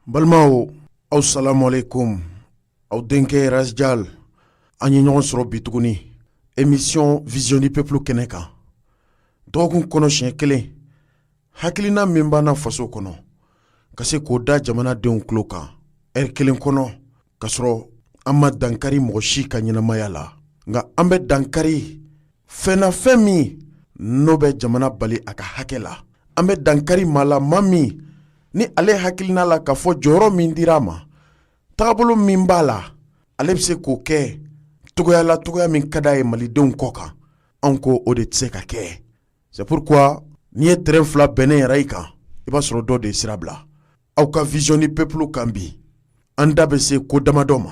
Balimaw, aw salamu aleykum, aw denkɛ Ras Dial, an ye ɲɔgɔn sɔrɔ bi tuguni émission Vision du Peuple kɛnɛ kan. Dɔgɔkun kɔnɔ siɲɛ kelen, hakilina min b'an na faso kɔnɔ, ka se k'o da jamanadenw tulo kan ɛri kelen kɔnɔ, ka sɔrɔ an ma dankari mɔgɔ si ka ɲɛnamaya la, nka an bɛ dankari fɛn na, fɛn min n'o bɛ jamana bali a ka hakɛ la. An bɛ dankari maa la, maa min ni ale hakilina la k'a fɔ jɔyɔrɔ min dira a ma, tagabolo min b'a la, ale bɛ se k'o kɛ cogoya la, cogoya min ka d'a ye malidenw kɔ kan. Anw ko o de tɛ se ka kɛ. C'est pourquoi n'i ye train fila bɛnnen yɛrɛ i kan, i b'a sɔrɔ dɔ de ye sira bila. Aw ka Vision du Peuple kan bi, an da bɛ se ko damadɔ ma,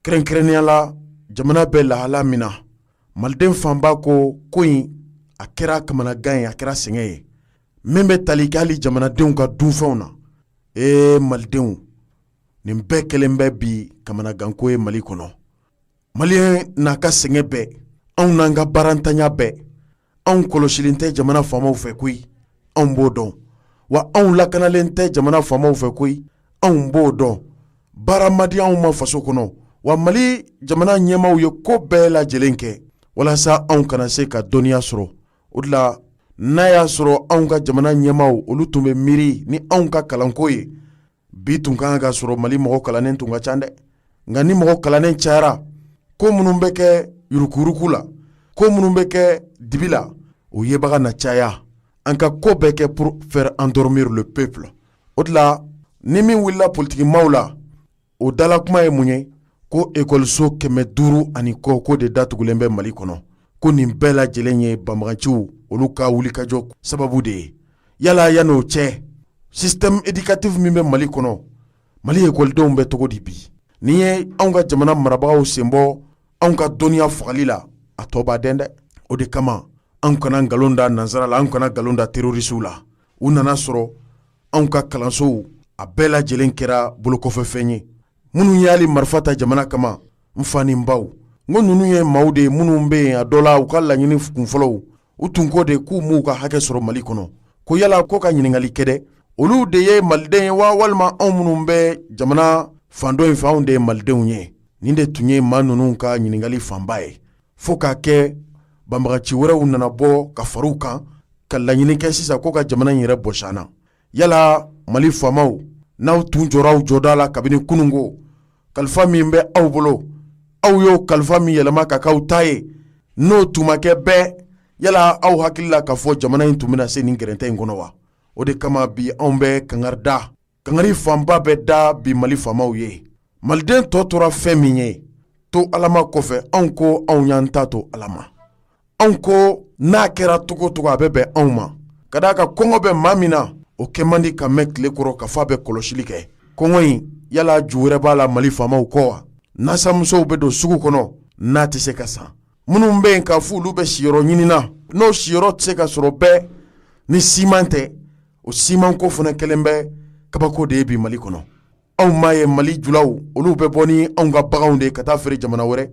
kɛrɛnkɛrɛnnenya la jamana bɛ lahala min na. Maliden fanba ko ko in a kɛra kamanagan ye, a kɛra sɛgɛn ye min bɛ tali kɛ hali jamanadenw ka dunfɛnw na. Ee malidenw, nin bɛɛ kɛlen bɛ bi kamanaganko ye Mali kɔnɔ. Maliyɛn n'a ka sɛgɛn bɛɛ, anw n'an ka baarantanya bɛɛ, anw kɔlɔsilen tɛ jamana faamaw fɛ koyi, anw b'o dɔn. Wa anw lakanalen tɛ jamana faamaw fɛ koyi, anw b'o dɔn. Baara ma di anw ma faso kɔnɔ. Wa Mali jamana ɲɛmaaw ye ko bɛɛ lajɛlen kɛ walasa anw kana se ka dɔnniya sɔrɔ. O de la, n'a y'a sɔrɔ anw ka jamana ɲɛmaaw, olu tun bɛ miiri ni anw ka kalanko ye, bi tun kan ka sɔrɔ Mali mɔgɔ kalannen tun ka ca dɛ. Nka ni mɔgɔ kalannen cayara, ko minnu bɛ kɛ yuruguyurugu la, ko minnu bɛ kɛ dibi la, o yebaga na caya. An ka ko bɛɛ kɛ pour faire endormir le peuple. O de la, ni min wulila politikimaw la, o dala kuma ye mun ye? Ko ekɔliso 500 ani kɔ ko de datugulen bɛ Mali kɔnɔ, ko nin bɛɛ lajɛlen ye banbaganciw olu ka wulikajɔ sababu de ye. Yala yan'o cɛ, système éducatif min bɛ Mali kɔnɔ, Mali ekɔlidenw bɛ cogo di bi? N'i ye anw ka jamana marabagaw sen bɔ anw ka dɔnniya fagali la, a tɔ b'a dɛn dɛ. O de kama anw kana nkalon da nansara la, anw kana nkalon da terroristew la. U nana sɔrɔ anw ka kalansow a bɛɛ lajɛlen kɛra bolokɔfɛfɛn ye. Minnu ye hali marifa ta jamana kama, n fa ni n baw, n ko ninnu ye maaw de ye minnu bɛ yen, a dɔ la u ka laɲini kunfɔlɔw, u tun ko de k'u m'u ka hakɛ sɔrɔ Mali kɔnɔ. Ko yala ko ka ɲininkali kɛ dɛ, olu de ye maliden ye wa, walima anw minnu bɛ jamana fan dɔ in fɛ, anw de ye malidenw ye? Nin de tun ye maa ninnu ka ɲininkali fanba ye, fo k'a kɛ banbagaci wɛrɛw nana bɔ ka far'u kan ka laɲini kɛ sisan ko ka jamana in yɛrɛ bɔsi an na. Yala Mali faamaw, n'aw tun jɔra aw jɔda la kabini kununko, kalifa min bɛ aw bolo, aw y'o kalifa min yɛlɛma ka k'aw ta ye, n'o tun ma kɛ bɛɛ, yala aw hakili la k'a fɔ jamana in tun bɛna se nin gɛrɛntɛ in kɔnɔ wa? O de kama bi anw bɛ kangari da, kangari fanba bɛ da bi Mali faamaw ye. Maliden tɔ tora fɛn min ye to Ala ma kɔfɛ, anw ko anw y'an ta to Ala ma. Anw ko n'a kɛra cogo cogo, a bɛ bɛn anw ma. Ka d'a kan kɔngɔ bɛ maa min na, o kɛ man di ka mɛn tile kɔrɔ ka fɔ a bɛ kɔlɔsili kɛ. Kɔngɔ in, yala ju wɛrɛ b'a la Mali faamaw kɔ wa? Nasamusow bɛ don sugu kɔnɔ n'a tɛ se ka san. Minnu bɛ yen k'a fɔ olu bɛ siyɔrɔ ɲini na, n'o siyɔrɔ tɛ se ka sɔrɔ bɛɛ ni siman tɛ, o simanko fana kɛlen bɛ kabako de ye bi Mali kɔnɔ. Anw m'a ye Mali julaw, olu bɛ bɔ ni anw ka baganw de ye ka taa feere jamana wɛrɛ.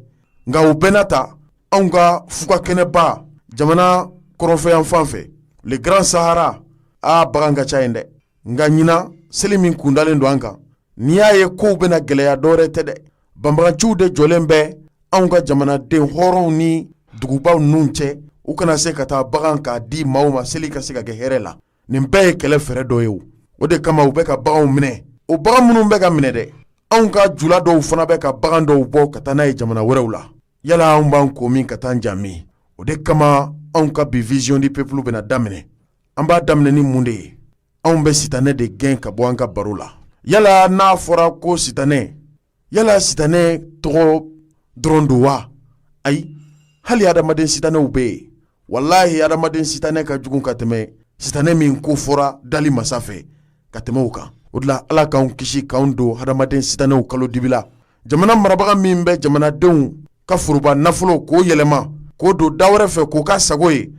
Nka o bɛɛ n'a ta, anw ka fuga kɛnɛba jamana kɔrɔnfɛ yan fan fɛ, le Grand Sahara, aa bagan ka ca yen dɛ. Nka ɲinan seli min kundalen don an kan, n'i y'a ye kow bɛna gɛlɛya, dɔwɛrɛ tɛ dɛ, banbaganciw de jɔlen bɛ anw ka jamanaden hɔrɔnw ni dugubaw ninnu cɛ, u kana se ka taa bagan k'a di maaw ma, seli ka se ka kɛ hɛrɛ la. Nin bɛɛ ye kɛlɛ fɛɛrɛ dɔ ye. O de kama u bɛ ka baganw minɛ. O bagan minnu bɛ ka minɛ dɛ, anw ka jula dɔw fana bɛ ka bagan dɔw bɔ ka taa n'a ye jamana wɛrɛw la. Yala anw b'an ko min ka taa ja min? O de kama anw ka bi Vision du Peuple bɛna daminɛ. An b'a daminɛ ni mun de ye? Anw bɛ sitanɛ de gɛn ka bɔ an ka baro la. Yala n'a fɔra ko sitanɛ, yala sitanɛ tɔgɔ dɔrɔn don wa? Ayi, hali adamaden sitanɛw bɛ yen. Walahi, adamaden sitanɛ ka jugu ka tɛmɛ sitanɛ min ko fɔra dali masa fɛ ka tɛmɛ o kan. O de la, Ala k'anw kisi k'anw don hadamaden sitanɛw kalo dibi la. Jamana marabaga min bɛ jamanadenw ka foroba nafolo k'o yɛlɛma k'o don da wɛrɛ fɛ k'o k'a sago ye,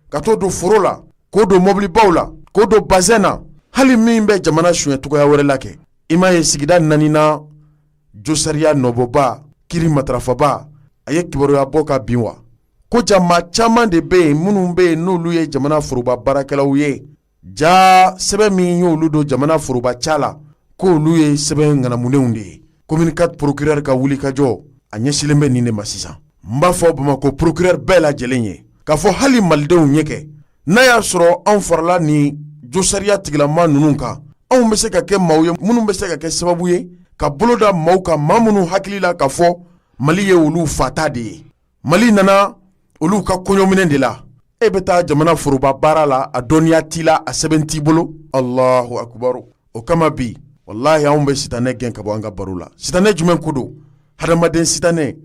ka t'o don foro la, k'o don mɔbilibaw la, k'o don bazɛn na, hali min bɛ jamana suɲɛ cogoya wɛrɛ la kɛ, i m'a ye sigida naaninan josariya nɔbɔba kiri matarafaba a ye kibaruya bɔ ka bin wa? Ko ja maa caman de bɛ yen minnu bɛ yen n'olu ye jamana foroba baarakɛlaw ye, ja sɛbɛn min y'olu don jamana foroba ca la. k'olu ye sɛbɛn ŋanamunenw de ye. Commune 4 procureur ka wulikajɔ a ɲɛsinlen bɛ nin de ma sisan. N b'a fɔ Bamakɔ procureur bɛɛ lajɛlen ye k'a fɔ hali malidenw ɲɛ kɛ, n'a y'a sɔrɔ anw farala nin josariya tigilama ninnu kan, anw bɛ se ka kɛ maaw ye minnu bɛ se ka kɛ sababu ye ka bolo da maaw kan, maa minnu hakili la k'a fɔ Mali ye olu fata de ye. Mali nana olu ka kɔɲɔminɛ de la. E bɛ taa jamana foroba baara la, a dɔnniya t'i la, a sɛbɛn t'i bolo. Allahu akubaru. O kama bi, walahi, anw bɛ sitanɛ gɛn ka bɔ an ka baro la. Sitanɛ jumɛn ko don? Hadamaden sitanɛ.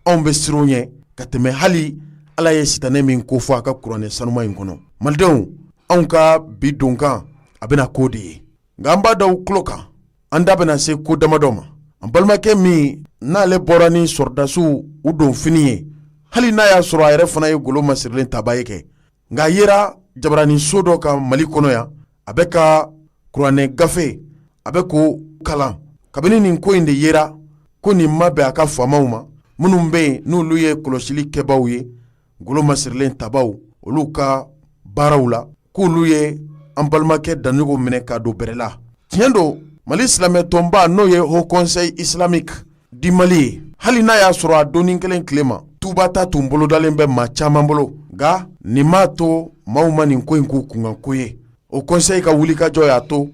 Anw bɛ siran o ɲɛ ka tɛmɛ hali Ala ye sitanɛ min ko fɔ a ka kuranɛ sanuma in kɔnɔ. Malidenw, anw ka bi donkan a bɛna k'o de ye, nka an b'a da aw tulo kan. An da bɛna se ko damadɔ ma. An balimakɛ min n'ale bɔra ni sɔrɔdasiw u don fini ye, hali n'a y'a sɔrɔ a yɛrɛ fana ye golo masirilen taba ye kɛ, nka a yera jabaraninso dɔ kan Mali kɔnɔ yan, a bɛ ka kuranɛ gafe a bɛ k'o kalan. Kabini nin ko in de yera ko nin ma bɛn a ka faamaw ma, minnu bɛ yen n'olu ye kɔlɔsili kɛbaaw ye golo masirilen tabaw olu ka baaraw la, k'olu ye an balimakɛ Daɲɔgɔ minɛ k'a don bɛrɛ la. Tiɲɛ don, Mali silamɛ tɔnba n'o ye Haut Conseil Islamique du Mali ye, hali n'a y'a sɔrɔ a donni kelen tile ma tuba ta tun bolodalen bɛ maa caman bolo, nka nin m'a to maaw ma nin ko in k'u kunkanko ye. Haut Conseil ka wulikajɔ y'a to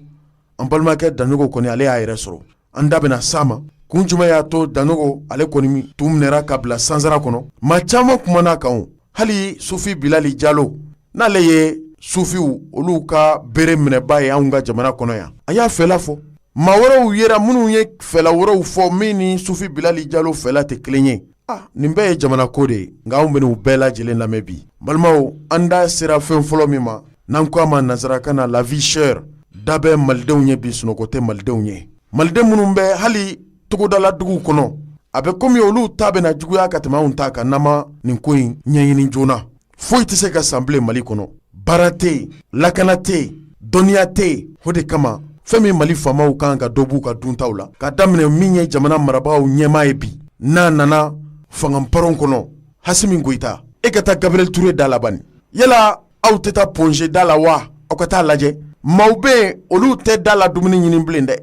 an balimakɛ Daɲɔgɔ kɔni ale y'a yɛrɛ sɔrɔ. An da bɛna s'a ma, kun jumɛn y'a to Daɲɔgɔ ale kɔni tun minɛra ka bila sansara kɔnɔ. Maa caman kumana a kan, hali Sufi Bilali Jalo, n'ale ye sufiw olu ka bere minɛba ye anw ka jamana kɔnɔ yan, a y'a fɛla fɔ. Maa wɛrɛw yera minnu ye fɛla wɛrɛw fɔ min ni Sufi Bilali Jalo fɛla tɛ kelen ye. Ah, nin bɛɛ ye jamana ko de ye, nka anw bɛn'u bɛɛ lajɛlen lamɛn bi. Balimaw, an da sera fɛn fɔlɔ min ma, n'an ko a ma nansarakan na la vie chère, da bɛ malidenw ye bi, sunɔgɔ tɛ malidenw ye. Maliden minnu bɛ hali togodala duguw kɔnɔ, a bɛ komi olu ta bɛna juguya ka tɛmɛ anw ta kan n'an ma nin ko in ɲɛɲini joona. Foyi tɛ se ka san bilen Mali kɔnɔ, baara tɛ yen, lakana tɛ yen, dɔnniya tɛ yen. O de kama fɛn min Mali faamaw kan ka dɔ b'u ka duntaw la, ka daminɛ min ye jamana marabagaw ɲɛmaa ye bi, n'a nana fanga paron kɔnɔ, Asimi Goyita, e ka taa Gabriel Touré da la bani. Yala aw tɛ taa Point G da la wa? Aw ka taa lajɛ, maaw bɛ yen, olu tɛ da la dumuni ɲini bilen dɛ,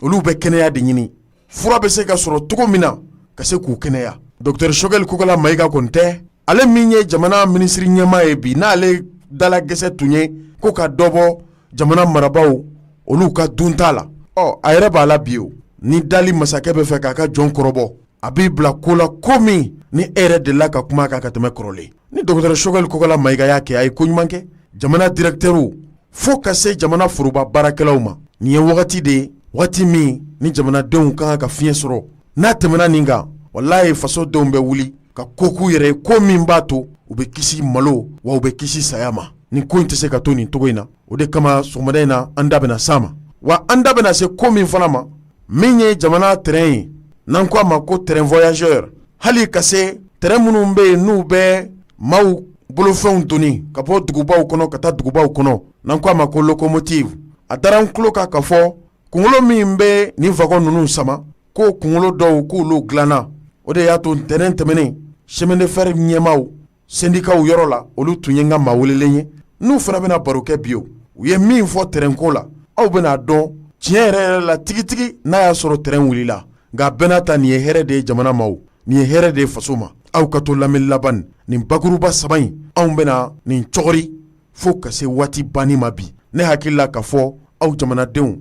olu bɛ kɛnɛya de ɲini, fura bɛ se ka sɔrɔ cogo min na ka se k'u kɛnɛya. Docteur Choguel Kokala Mayiga kɔni tɛ, ale min ye jamana minisiri ɲɛmaa ye bi, n'ale dalagɛsɛ tun ye ko ka dɔ bɔ jamana marabaaw olu ka dunta la. Ɔ, a yɛrɛ b'a la bi. O ni dali masakɛ bɛ fɛ k'a ka jɔn kɔrɔbɔ, a b'i bila ko la, ko min ni e yɛrɛ delila ka kuma kan ka tɛmɛ kɔrɔlen. Ni docteur Choguel Kokala Mayiga y'a kɛ, a ye ko ɲuman kɛ. Jamana directeurw fo ka se jamana foroba baarakɛlaw ma, nin ye wagati de ye, waati min ni jamanadenw ka kan ka fiɲɛ sɔrɔ. N'a tɛmɛna nin kan, walayi, fasodenw bɛ wuli ka ko k'u yɛrɛ ye, ko min b'a to u bɛ kisi malo wa u bɛ kisi saya ma. Nin ko in tɛ se ka to nin cogo in na. O de kama sɔgɔmada in na, an da bɛna s'a ma. Wa an da bɛna se ko min fana ma, min ye jamana train ye, n'an ko a ma ko train voyageur, hali ka se train minnu bɛ yen n'u bɛ maaw bolofɛnw doni ka bɔ dugubaw kɔnɔ ka taa dugubaw kɔnɔ, n'an ko a ma ko locomotive. A dara n tulo kan k'a fɔ kunkolo min bɛ nin wagon ninnu sama, ko kunkolo dɔw k'olu dilanna. O de y'a to ntɛnɛn tɛmɛnen, chemin de fer ɲɛmaaw sendikaw yɔrɔ la, olu tun ye n ka maa welelen ye, n'u fana bɛna baro kɛ bi. O u ye min fɔ train ko la, aw bɛna dɔn tiɲɛ yɛrɛ yɛrɛ la tigitigi n'a y'a sɔrɔ train wulila. Nka bɛɛ n'a ta, nin ye hɛrɛ de ye jamana ma, nin ye hɛrɛ de ye faso ma. Aw ka to lamɛnni laban. Nin bakuruba saba in, anw bɛna nin cɔgɔri fo ka se waati banni ma bi. Ne hakili la k'a fɔ aw jamanadenw,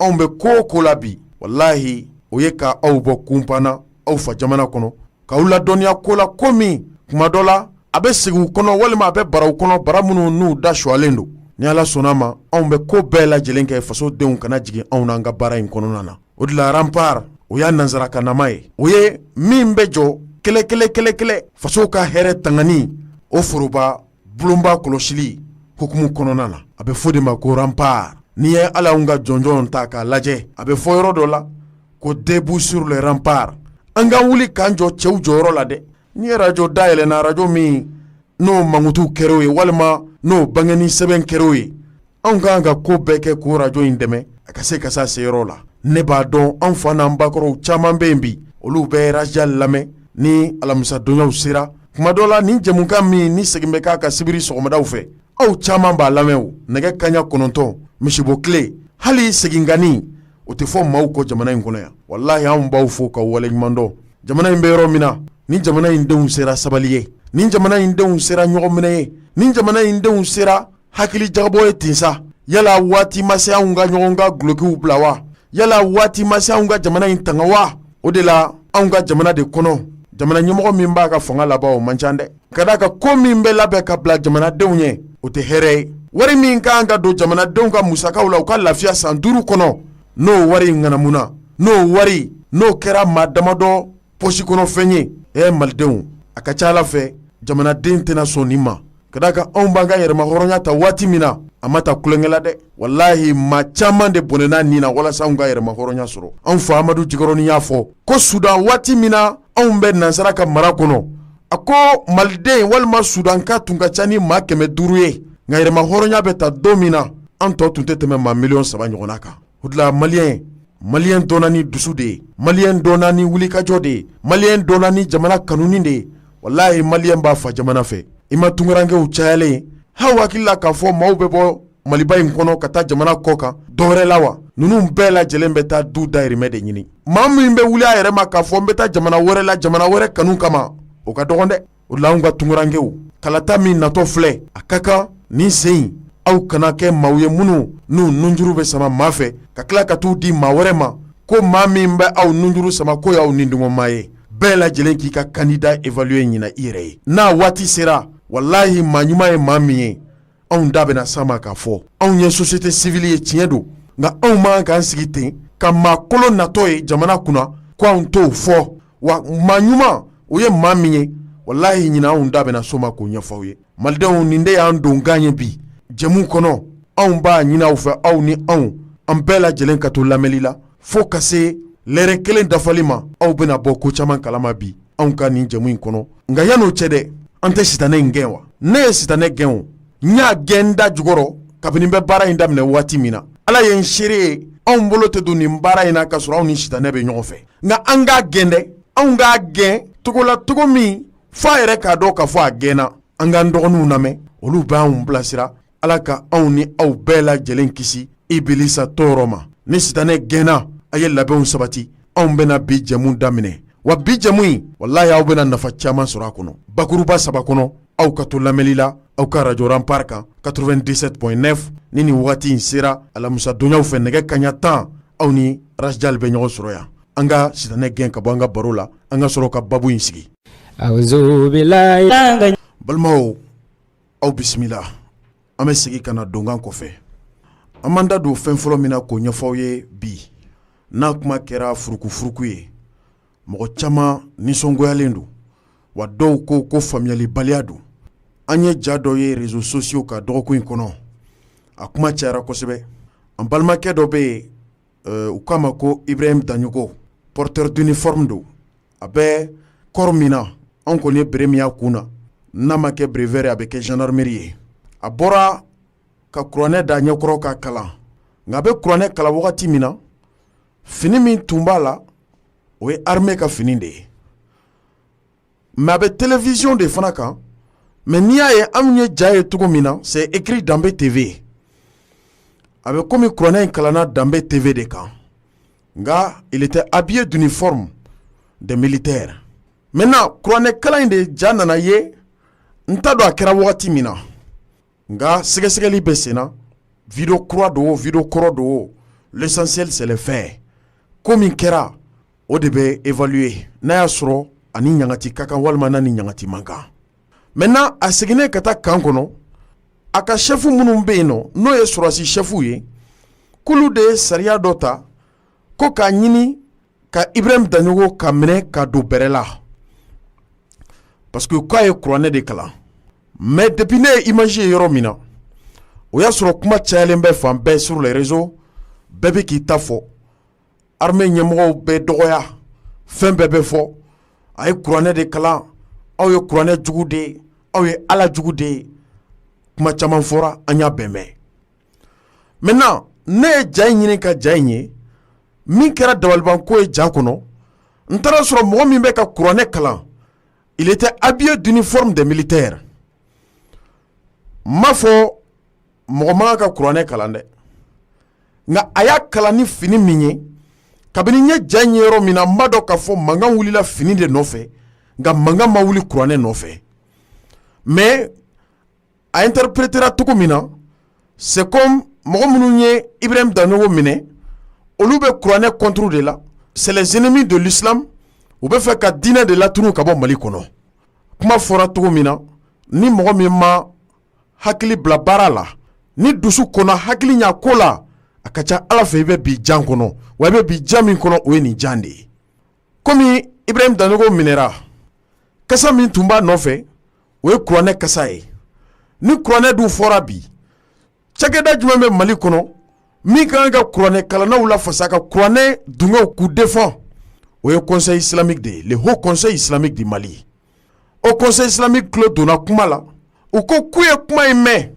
anw bɛ ko o ko la bi, walahi, o ye ka aw bɔ kunpan na aw fa jamana kɔnɔ, k'aw ladɔnniya ko la, ko min kuma dɔ la a bɛ sigi u kɔnɔ walima a bɛ baraw kɔnɔ, bara minnu n'u da suwalen don. Ni Ala sɔnna a ma, anw bɛ ko bɛɛ lajɛlen kɛ fasodenw kana jigin anw n'an ka baara in kɔnɔna na. O de la, rempart, o y'a nansarakanama ye, o ye min bɛ jɔ kɛlɛ kɛlɛ kɛlɛ kɛlɛ faso ka hɛrɛ tangani, o foroba bulonba kɔlɔsili hukumu kɔnɔna na, a bɛ fɔ de ma ko rempart. N'i ye ala anw ka jɔnjɔn ta k'a lajɛ, a bɛ fɔ yɔrɔ dɔ la ko debout sur les remparts. An ka wuli k'an jɔ cɛw jɔyɔrɔ la dɛ. N'i ye arajo dayɛlɛnna, arajo min n'o mankutu kɛr'o ye walima n'o bangeni sɛbɛn kɛr'o ye, anw ka kan ka ko bɛɛ kɛ k'o arajo in dɛmɛ a ka se ka se a seyɔrɔ la. Ne b'a dɔn, an fa n'an bakɔrɔw caman bɛ yen bi, olu bɛ Rasjal lamɛn ni alamisadonyaw sera. Kuma dɔ la, nin jɛmukan min ni segin bɛ k'a ka sibiri sɔgɔmadaw fɛ, aw caman b'a lamɛn. O nɛgɛ kaɲa 9, misibo tile, hali seginkani. O tɛ fɔ maaw kɔ jamana in kɔnɔ yan. Walahi anw b'aw fo ka waleɲuman dɔn. Jamana in bɛ yɔrɔ min na, ni jamana in denw sera sabali ye, ni jamana in denw sera ɲɔgɔnminɛ ye, ni jamana in denw sera hakili jagabɔ ye ten sa, yala waati ma se anw ka ɲɔgɔn ka dulokiw bila wa? Yala waati ma se anw ka jamana in tanga wa? O de la anw ka jamana de kɔnɔ, jamana ɲɛmɔgɔ min b'a ka fanga laban o man ca dɛ. Ka d'a kan ko min bɛ labɛn ka bila jamanadenw ɲɛ, o tɛ hɛrɛ ye. Wari min ka kan ka don jamanadenw ka musakaw la u ka lafiya san 5 kɔnɔ, n'o wari ŋanamuna, n'o wari n'o kɛra maa damadɔ pɔsi kɔnɔ fɛn ye, ɛ malidenw, a ka ca a la fɛ jamanaden tɛna sɔn nin ma. Ka d'a kan anw b'an ka yɛrɛmahɔrɔnya ta waati min na, a ma ta tulonkɛ la dɛ. Walahi maa caman de bɔnɛna nin na walasa anw ka yɛrɛmahɔrɔnya sɔrɔ. Anw fa Amadu Jikɔrɔni y'a fɔ ko Sudan waati min na anw bɛ nansara ka mara kɔnɔ, a ko maliden walima sudanka tun ka ca ni maa 500 ye, nka yɛrɛmahɔrɔnya bɛ ta don min na, an tɔ tun tɛ tɛmɛ maa miliyɔn 3 ɲɔgɔnna kan. O de la maliyɛn dɔnna ni dusu de ye, maliyɛn dɔnna ni wulikajɔ de ye, maliyɛn dɔnna ni jamana kanuni de ye. Walahi maliyɛn b'a fa jamana fɛ. I ma tunkarankew cayalen aw hakili la k'a fɔ maaw bɛ bɔ maliba in kɔnɔ ka taa jamana kɔ kan dɔwɛrɛ la wa? Ninnu bɛɛ lajɛlen bɛ taa du dayirimɛ de ɲini. Maa min bɛ wuli a yɛrɛ ma k'a fɔ n bɛ taa jamana wɛrɛ la jamana wɛrɛ kanu kama, o ka dɔgɔn dɛ. O la anw ka tunkarankew, kalata min natɔ filɛ, a ka kan nin sen in aw kana kɛ maaw ye minnu n'u nunjuru bɛ sama maa fɛ ka tila ka t'u di maa wɛrɛ ma, ko maa min bɛ aw nunjuru sama k'o y'aw nidungɔmaa ye. Bɛɛ lajɛlen k'i ka candidat évaluer ɲina i yɛrɛ ye. N'a waati sera, walahi maa ɲuman ye maa min ye, anw da bɛna s'a ma k'a fɔ anw ye société civile ye. Tiɲɛ don, nka anw man k'an sigi ten ka maa kolon natɔ ye jamana kunna ko anw t'o fɔ. Wa maa ɲuman o ye maa min ye, walahi ɲina anw da bɛna s'o ma k'o ɲɛfɔ aw ye. Malidenw, nin de y'an donkan ye bi jɛmu kɔnɔ. Anw b'a ɲini aw fɛ, aw ni anw, an bɛɛ lajɛlen ka to lamɛnli la fo ka se lɛrɛ kelen dafali ma. Aw bɛna bɔ ko caman kalama bi anw ka nin jɛmu in kɔnɔ. Nka yan'o cɛ dɛ, an tɛ sitanɛ in gɛn wa? Ne ye sitanɛ gɛn o, n y'a gɛn n da jukɔrɔ kabini n bɛ baara in daminɛ waati min na. Ala ye n seere ye, anw bolo tɛ don nin baara in na ka sɔrɔ anw ni sitanɛ bɛ ɲɔgɔn fɛ. Nka an k'a gɛn dɛ, anw k'a gɛn cogo la, cogo min f'a yɛrɛ k'a dɔn k'a fɔ a gɛnna. An k'an dɔgɔninw lamɛn, olu b'anw bilasira. Ala ka anw ni aw bɛɛ lajɛlen kisi ibilisa tɔɔrɔ ma. Ni sitanɛ gɛnna, a ye labɛnw sabati. Anw bɛna bi jɛmu daminɛ. Wa bi jɛmu in, walahi aw bɛna nafa caman sɔrɔ a kɔnɔ bakuruba saba kɔnɔ. Aw ka to lamɛnli la aw ka radio Rempart kan 97.9. Ni nin wagati in sera alamisa donyaw fɛ nɛgɛ kaɲa 10, aw ni Rasjal bɛ ɲɔgɔn sɔrɔ yan. An ka sitanɛ gɛn ka bɔ an ka baro la, an ka sɔrɔ ka babu in sigi. Balimaw, aw bisimila. An bɛ segin ka na donkan kɔfɛ. An b'an da don fɛn fɔlɔ min na k'o ɲɛfɔ aw ye bi, n'a kuma kɛra furukufuruku ye, mɔgɔ caman nisɔngoyalen don, wa dɔw ko ko faamuyalibaliya don. An ye ja dɔ ye réseaux sociaux kan dɔgɔkun in kɔnɔ, a kuma cayara kosɛbɛ. An balimakɛ dɔ bɛ yen, u k'a ma ko Ibrahim Daɲɔgɔ, porteur d'uniforme don. A bɛ corps min na, anw kɔni ye béret min y'a kun na, n'a ma kɛ béret vert a bɛ kɛ gendarmerie ye. A bɔra ka kuranɛ da ɲɛkɔrɔ ka kalan, nka a bɛ kuranɛ kalan wagati min na, fini min tun b'a la, o ye armée ka fini de ye. Mais a bɛ télévision de fana kan. Mais n'i y'a ye anw ye ja ye cogo min na, c'est écrit Danbe TV. A bɛ komi kuranɛ in kalanna Danbe TV de kan, nka il était habillé d'uniforme des militaires. Maintenant, kuranɛ kalan in de ja nana ye, n t'a dɔn a kɛra wagati min na, nka sɛgɛsɛgɛli bɛ sen na. Vidéo kura don o, vidéo kɔrɔ don o, l'essentiel c'est les faits. Ko min kɛra, o de bɛ évaluer, n'a y'a sɔrɔ ani ɲangati ka kan walima n'a ni ɲangati man kan. Maintenant, a seginnen ka taa camp kɔnɔ, a ka chef minnu bɛ yen nɔ, n'o ye sɔrɔdasi chef ye, k'olu de ye sariya dɔ ta ko k'a ɲini ka Ibrahim Daɲɔgɔ ka minɛ ka don bɛrɛ la, parce que k'a ye kuranɛ de kalan. Mais depuis ne ye image ye yɔrɔ min na, o y'a sɔrɔ kuma cayalen bɛ fan bɛɛ sur les réseaux. Bɛɛ bɛ k'i ta fɔ, armée ɲɛmɔgɔw bɛɛ dɔgɔya, fɛn bɛɛ bɛ fɔ. A ye kuranɛ de kalan, aw ye kuranɛ jugu de ye, aw ye Ala jugu de ye. Kuma caman fɔra, an y'a bɛn mɛn. Maintenant, ne ye ja in ɲini ka ja in ye. Min kɛra dabalibanko ye ja kɔnɔ, n taara sɔrɔ mɔgɔ min bɛ ka kuranɛ kalan, il était habillé d'uniforme des militaires. N m'a fɔ mɔgɔ man ka kuranɛ kalan dɛ. Nka a y'a kalan ni fini min ye, kabini n ye ja in ye yɔrɔ min na, n b'a dɔn k'a fɔ mankan wulila fini de nɔfɛ, nka mankan ma wuli kuranɛ nɔfɛ. Mais a interprétera cogo min na, c'est comme mɔgɔ minnu ye Ibrahim Danogo minɛ, olu bɛ kuranɛ contre de la, c'est les ennemis de l'islam, u bɛ fɛ ka diinɛ de latunu ka bɔ Mali kɔnɔ. Kuma fɔra cogo min na, ni mɔgɔ min ma hakili bila baara la, ni dusu kɔnɔ hakili ɲa ko la, a ka ca Ala fɛ i bɛ bi jan kɔnɔ. Wa i bɛ bi jan min kɔnɔ, o ye nin jan de ye. Komi Ibrahim Danogo minɛra, kasa min tun b'a nɔfɛ, o ye kuranɛ kasa ye. Ni kuranɛ dun fɔra bi, cakɛda jumɛn bɛ Mali kɔnɔ min ka kan ka kuranɛ kalannaw lafasa, ka kuranɛ dungew k'u défend? O ye Conseil islamique de ye, le Haut Conseil islamique du Mali. O Conseil islamique tulo donna kuma la. U ko k'u ye kuma in mɛn.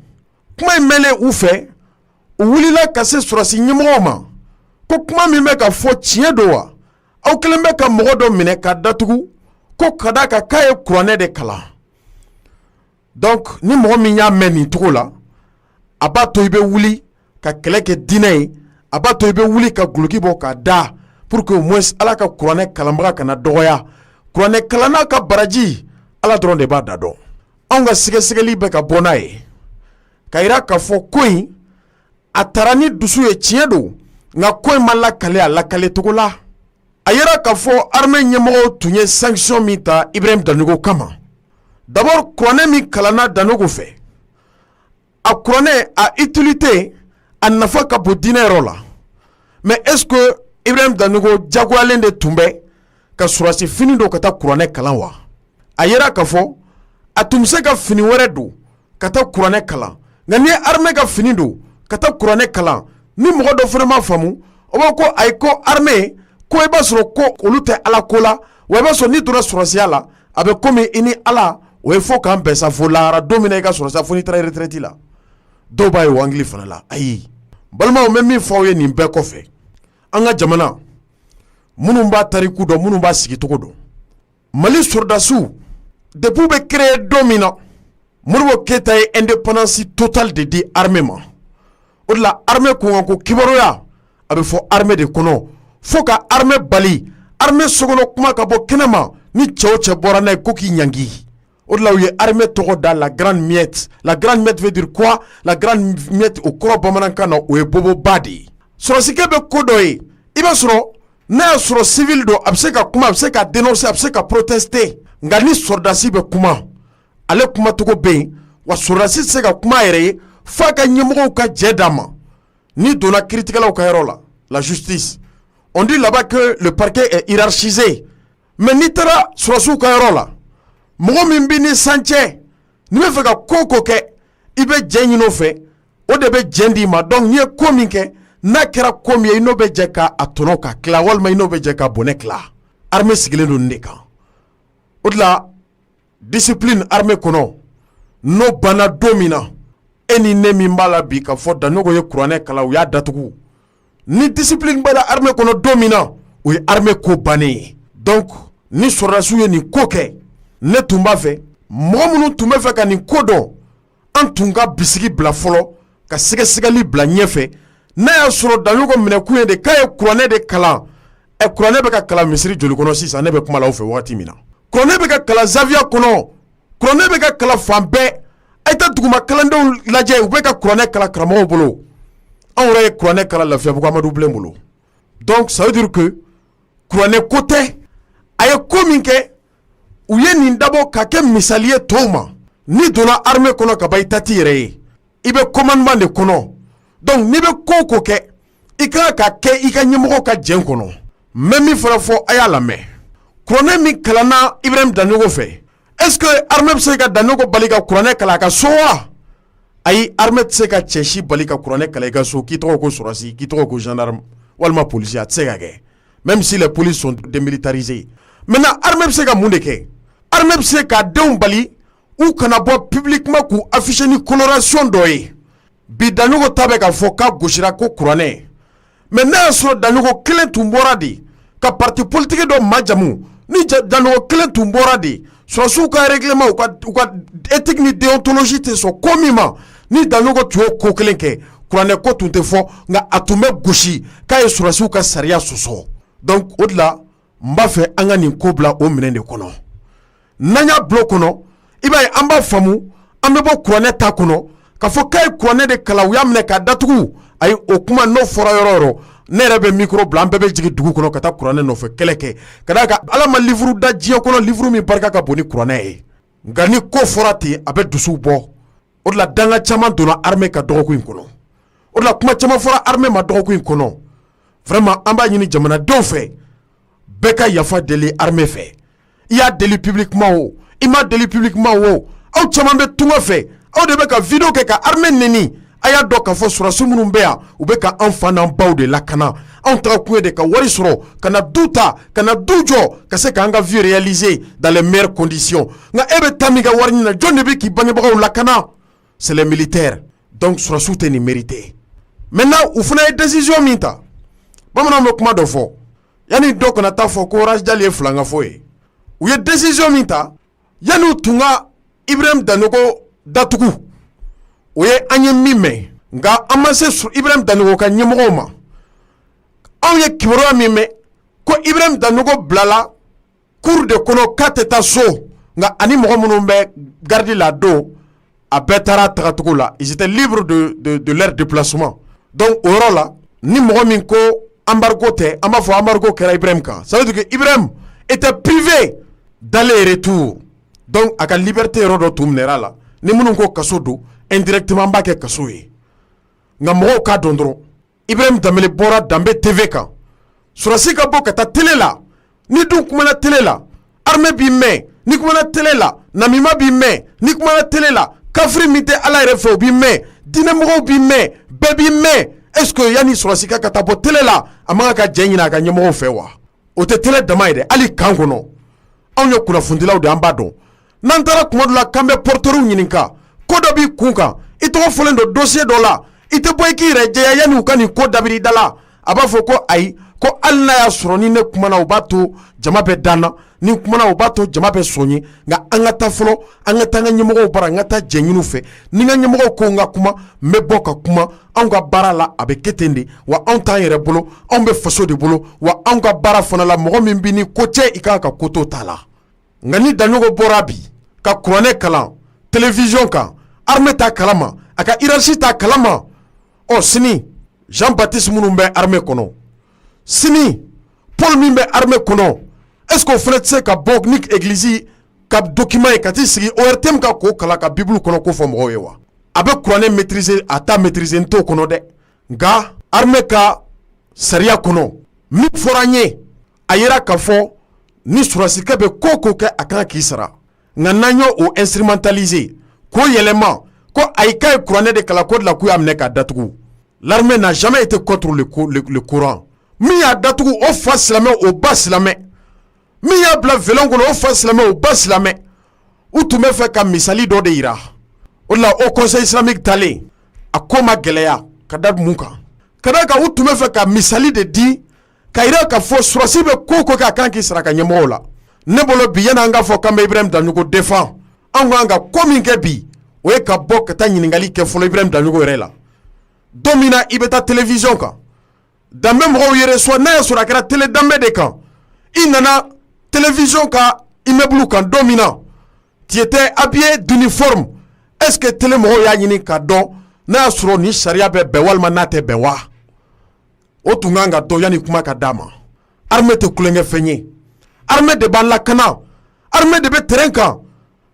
Kuma in mɛnlen u fɛ, u wulila ka se sɔrɔsi ɲɛmɔgɔw ma ko kuma min bɛ ka fɔ, tiɲɛ don wa? Aw kɛlen bɛ ka mɔgɔ dɔ minɛ ka datugu ko ka d'a kan k'a ye kuranɛ de kalan. Donc ni mɔgɔ min y'a mɛn nin cogo la, a b'a to i bɛ wuli ka kɛlɛ kɛ diinɛ ye, a b'a to i bɛ wuli ka guloki bɔ k'a da pour que au moins Ala ka kuranɛ kalanbaga kana dɔgɔya. Kuranɛ kalanna ka baraji, Ala dɔrɔn de b'a da dɔn. Anw ka sɛgɛsɛgɛli bɛ ka bɔ n'a ye ka yira k'a fɔ ko in a taara ni dusu ye, tiɲɛ don, nka ko in ma lakale a lakale cogo la. A yira k'a fɔ armée ɲɛmɔgɔw tun ye sanction min ta Ibrahim Danogo kama, d'abord kuranɛ min kalanna Danogo fɛ, a kuranɛ a utilité, a nafa ka bon diinɛ yɔrɔ la. Mais est ce que Ibrahim Danogo jagoyalen de tun bɛ ka sɔrɔsi fini don ka taa kuranɛ kalan wa? A yira k'a fɔ a tun bɛ se ka fini wɛrɛ don ka taa kuranɛ kalan, nka n'i ye armée ka fini don ka taa kuranɛ kalan, ni mɔgɔ dɔ fana ma faamu, o b'a ko ayi, ko armée ko i b'a sɔrɔ ko olu tɛ Ala ko la. Wa i b'a sɔrɔ n'i donna sɔrɔsiya la, a bɛ komi i ni Ala, o ye fo k'an bɛn sa fo lahara don min na i ka sɔrɔsiya, fo n'i taara retraite la. Dɔw b'a ye o angle fana la. Ayi, balimaw, n bɛ min fɔ aw ye nin bɛɛ kɔfɛ, an ka jamana, minnu b'a tariku dɔn, minnu b'a sigicogo dɔn, Mali sɔrɔdasiw, depuis u bɛ créer don min na, Modibo Keyita ye indépendance totale de di armée ma. O de la armée kunkanko kibaruya, a bɛ fɔ armée de kɔnɔ, fo ka armée bali armée sokɔnɔ kuma ka bɔ kɛnɛ ma. Ni cɛ o cɛ bɔra n'a ye, ko k'i ɲangi. O de la u ye armée tɔgɔ da la Grande Muette. La Grande Muette veut dire quoi? La Grande Muette, o kɔrɔ bamanankan na, o ye boboba de ye. Sɔrɔsikɛ bɛ ko dɔ ye, i b'a sɔrɔ n'a y'a sɔrɔ civil don, a bɛ se ka kuma, a bɛ se ka dénoncer, a bɛ se ka protester. Nka ni sɔrɔdasi bɛ kuma, ale kumacogo bɛ yen. Wa sɔrɔdasi tɛ se ka kuma a yɛrɛ ye f'a ka ɲɛmɔgɔw ka jɛ d'a ma. N'i donna kiiritigɛlaw ka yɔrɔ la, la justice, on dit là-bas que le parquet est hiérarchisé. Mais n'i taara sɔrɔdasiw ka yɔrɔ la, mɔgɔ min b'i ni san cɛ, n'i bɛ fɛ ka ko o ko kɛ, i bɛ jɛ ɲini o fɛ, o de bɛ jɛn d'i ma. Donc n'i ye ko min kɛ, n'a kɛra ko min ye, i n'o bɛ jɛ k'a tɔnɔ ka tila, walima i n'o bɛ jɛ ka bɔnɛ tila. Armée sigilen don nin de kan. O de la discipline armée kɔnɔ, n'o banna don min na, e ni ne min b'a la bi ka fɔ Danogo ye kuranɛ kalan, u y'a datugu, ni discipline b'a la armée kɔnɔ don min na, o ye armée ko bannen ye. Donc ni sɔrɔdasiw ye nin ko kɛ, ne tun b'a fɛ mɔgɔ minnu tun bɛ fɛ ka nin ko dɔn, an tun ka bisigi bila fɔlɔ, ka sɛgɛsɛgɛli bila ɲɛfɛ. N'a y'a sɔrɔ Danogo minɛkun ye de k'a ye kuranɛ de kalan, ɛ, kuranɛ bɛ ka kalan misiri joli kɔnɔ sisan? Ne bɛ kuma la aw fɛ waati min na, kuranɛ bɛ ka kalan zawiya kɔnɔ, kuranɛ bɛ ka kalan fan bɛɛ. A ye taa duguma kalandenw lajɛ, u bɛ ka kuranɛ kalan karamɔgɔw bolo. Anw yɛrɛ ye kuranɛ kalan Lafiyabugu Amadu Bilen bolo. Donc ça veut dire que kuranɛ ko tɛ. A ye ko min kɛ, u ye nin dabɔ ka kɛ misali ye tɔw ma. N'i donna armée kɔnɔ ka ban, i ta t'i yɛrɛ ye, i bɛ commandement de kɔnɔ. Donc n'i bɛ ko o ko kɛ, i ka kan ka kɛ i ka ɲɛmɔgɔ ka jɛn kɔnɔ. N bɛ min fana fɔ, a y'a lamɛn. Kuranɛ min kalanna Ibrahim Danogo fɛ, est ce que armée bɛ se ka Danogo bali ka kuranɛ kalan a ka so wa? Ayi, armée tɛ se ka cɛ si bali ka kuranɛ kalan i ka so, k'i tɔgɔ ko sɔrɔsi, k'i tɔgɔ ko gendarme walima policier, a tɛ se ka kɛ, même si les polices sont démilitarisées. Maintenant, armée bɛ se ka mun de kɛ? Armée bɛ se k'a denw bali u kana bɔ publiquement k'u afficher ni coloration dɔ ye. Bi Danogo ta bɛ ka fɔ k'a gosira ko kuranɛ, mais n'a y'a sɔrɔ Danogo kelen tun bɔra de ka parti politique dɔ majamu, ni Danogo kelen tun bɔra de, sɔrɔsiw ka règlement, u ka éthique ni déontologie tɛ sɔn ko min ma, ni Danogo tun y'o ko kelen kɛ, Kuranɛ ko tun tɛ fɔ, nka a tun bɛ gosi k'a ye sɔrɔdasiw ka sariya sɔsɔ. Donc o de la, n b'a fɛ an ka nin ko bila o minɛn de kɔnɔ. N'an y'a bila o kɔnɔ, i b'a ye an b'a faamu, an bɛ bɔ kuranɛ ta kɔnɔ k'a fɔ k'a ye kuranɛ de kalan, u y'a minɛ k'a datugu. Ayi, o kuma n'o fɔra yɔrɔ o yɔrɔ, ne yɛrɛ bɛ micro bila, an bɛɛ bɛ jigin dugu kɔnɔ ka taa kuranɛ nɔfɛ kɛlɛ kɛ, ka d'a kan Ala ma livre da diɲɛ kɔnɔ, livre min barika ka bon ni kuranɛ ye. Nka ni ko fɔra ten, a bɛ dusuw bɔ. O de la, danga caman donna armée ka dɔgɔkun in kɔnɔ. O de la, kuma caman fɔra armée ma dɔgɔkun in kɔnɔ. Vraiment, an b'a ɲini jamanadenw fɛ, bɛɛ ka yafa deli armée fɛ. I y'a deli publiquement o, i m'a deli publiquement o, aw caman bɛ tunga fɛ, aw de bɛ ka vidéo kɛ ka armée neni. A y'a dɔn k'a fɔ sɔrɔdasi minnu bɛ yan, u bɛ ka an fa n'an baw de lakana. Anw taga kun ye de ka wari sɔrɔ ka na du ta, ka na du jɔ, ka se k'an ka vie réaliser dans les meilleures conditions. Nka e bɛ taa min ka wari ɲini na, jɔn de bɛ k'i bangebagaw lakana? C'est les militaires. Donc sɔrɔdasiw tɛ nin mériter. Maintenant, u fana ye décision min ta, bamananw bɛ kuma dɔ fɔ, yanni dɔ kana taa fɔ ko Ras Dial ye filankafo ye. U ye décision min ta, yanni u tun ka Ibrahim Danogo datugu, o ye an ye min mɛn, nka an ma se Ibrahim Danogo ka ɲɛmɔgɔw ma. Anw ye kibaruya min mɛn ko Ibrahim Danogo bilala cour de kɔnɔ k'a tɛ taa so, nka ani mɔgɔ minnu bɛ garde la don, a bɛɛ taara tagacogo la, ils étaient libres de leur déplacement. Donc o yɔrɔ la, ni mɔgɔ min ko embargo tɛ, an b'a fɔ embargo kɛra Ibrahim kan. Ça veut dire que Ibrahim était privé d'aller et retour. Donc a ka liberté yɔrɔ dɔ tun minɛra a la. Ni minnu ko kaso don, indirectement an b'a kɛ kaso ye. Nka mɔgɔw k'a dɔn dɔrɔn, Ibrahim Danbele bɔra Danbe TV kan, sɔrɔdasi ka bɔ ka taa télé la. Ni dun kumana télé la, armée b'i mɛn. Ni kumana télé la, namima b'i mɛn. Ni kumana télé la, kafiri min tɛ Ala yɛrɛ fɛ, o b'i mɛn, diinɛmɔgɔw b'i mɛn, bɛɛ b'i mɛn. Est ce que yanni sɔrɔdasi ka taa bɔ télé la, a man kan ka jɛ ɲini a ka ɲɛmɔgɔw fɛ wa? O tɛ télé dama ye dɛ, hali kan kɔnɔ, anw ye kunnafonidilaw de, an b'a dɔn. N'an taara kuma dɔ la k'an bɛ porteurw ɲininka, ko dɔ b'i kun kan, i tɔgɔ fɔlen don dossier dɔ la, i tɛ bɔ i k'i yɛrɛ jɛya yanni u ka nin ko dabiri i da la, a b'a fɔ ko ayi, ko hali n'a y'a sɔrɔ ni ne kumana, o b'a to jama bɛ dan na, ni kumana, o b'a to jama bɛ sɔn ye, nka an ka taa fɔlɔ, an ka taa an ka ɲɛmɔgɔw bara, an ka taa jɛ ɲini fɛ. Ni n ka ɲɛmɔgɔw ko n ka kuma, n bɛ bɔ ka kuma. Anw ka baara la, a bɛ kɛ ten de wa. Anw t'an yɛrɛ bolo, anw bɛ faso de bolo wa. Anw ka baara fana la, mɔgɔ min bɛ ni ko cɛ, i kan ka ko to t'a la. Nka ni Daɲɔgɔn bɔra bi ka kuranɛ kalan télévision kan, armée t'a kalama, a ka hiérarchie t'a kalama. Ɔ sini, Jean Baptiste minnu bɛ armée kɔnɔ, sini Paul min bɛ armée kɔnɔ, est ce que o fana tɛ se ka bɔ ni église ka document ye ka t'i sigi ORTM ka k'o kalan, ka Bible kɔnɔ ko fɔ mɔgɔw ye wa? A bɛ kuranɛ maîtriser, a t'a maîtriser, n t'o kɔnɔ dɛ. Nka armée ka sariya kɔnɔ, min fɔra an ye, a yira k'a fɔ ni sɔrɔdasikɛ bɛ ko o ko kɛ, a kan k'i sara. Nka n'an y'o o instrumentaliser k'o yɛlɛma ko ayi, k'a ye kuranɛ de kalan, ko de la k'u y'a minɛ k'a datugu, l'armée n'a jamais été contre le Coran. Min y'a datugu, o fa silamɛ, o ba silamɛ. Min y'a bila violon kɔnɔ, o fa silamɛ, o ba silamɛ. U tun bɛ fɛ ka misali dɔ de yira. O de la, Haut Conseil islamique talen, a ko ma gɛlɛya. Ka da mun kan? Ka da kan u tun bɛ fɛ ka misali de di ka yira k'a fɔ sɔrɔdasi bɛ ko o ko kɛ, a kan k'i sara ka ɲɛmɔgɔw la. Ne bolo bi, yanni an k'a fɔ k'an bɛ Ibrahim Daɲogo défend, anw kan ka ko min kɛ bi, o ye ka bɔ ka taa ɲininkali kɛ fɔlɔ Ibrahim Daɲogo yɛrɛ la. Don min na i bɛ taa télévision kan, Danbe mɔgɔw yɛrɛ sɔn, n'a y'a sɔrɔ a kɛra télé Danbe de kan, i nana télévision ka immeuble kan don min na, tu étais habillé d'uniforme, est-ce que télé mɔgɔw y'a ɲini k'a dɔn n'a y'a sɔrɔ ni sariya bɛ bɛn walima n'a tɛ bɛn wa? O tun kan ka dɔn yanni kuma ka d'a ma. Armée tɛ tulonkɛfɛn ye, armée de b'an lakana, armée de bɛ terrain kan.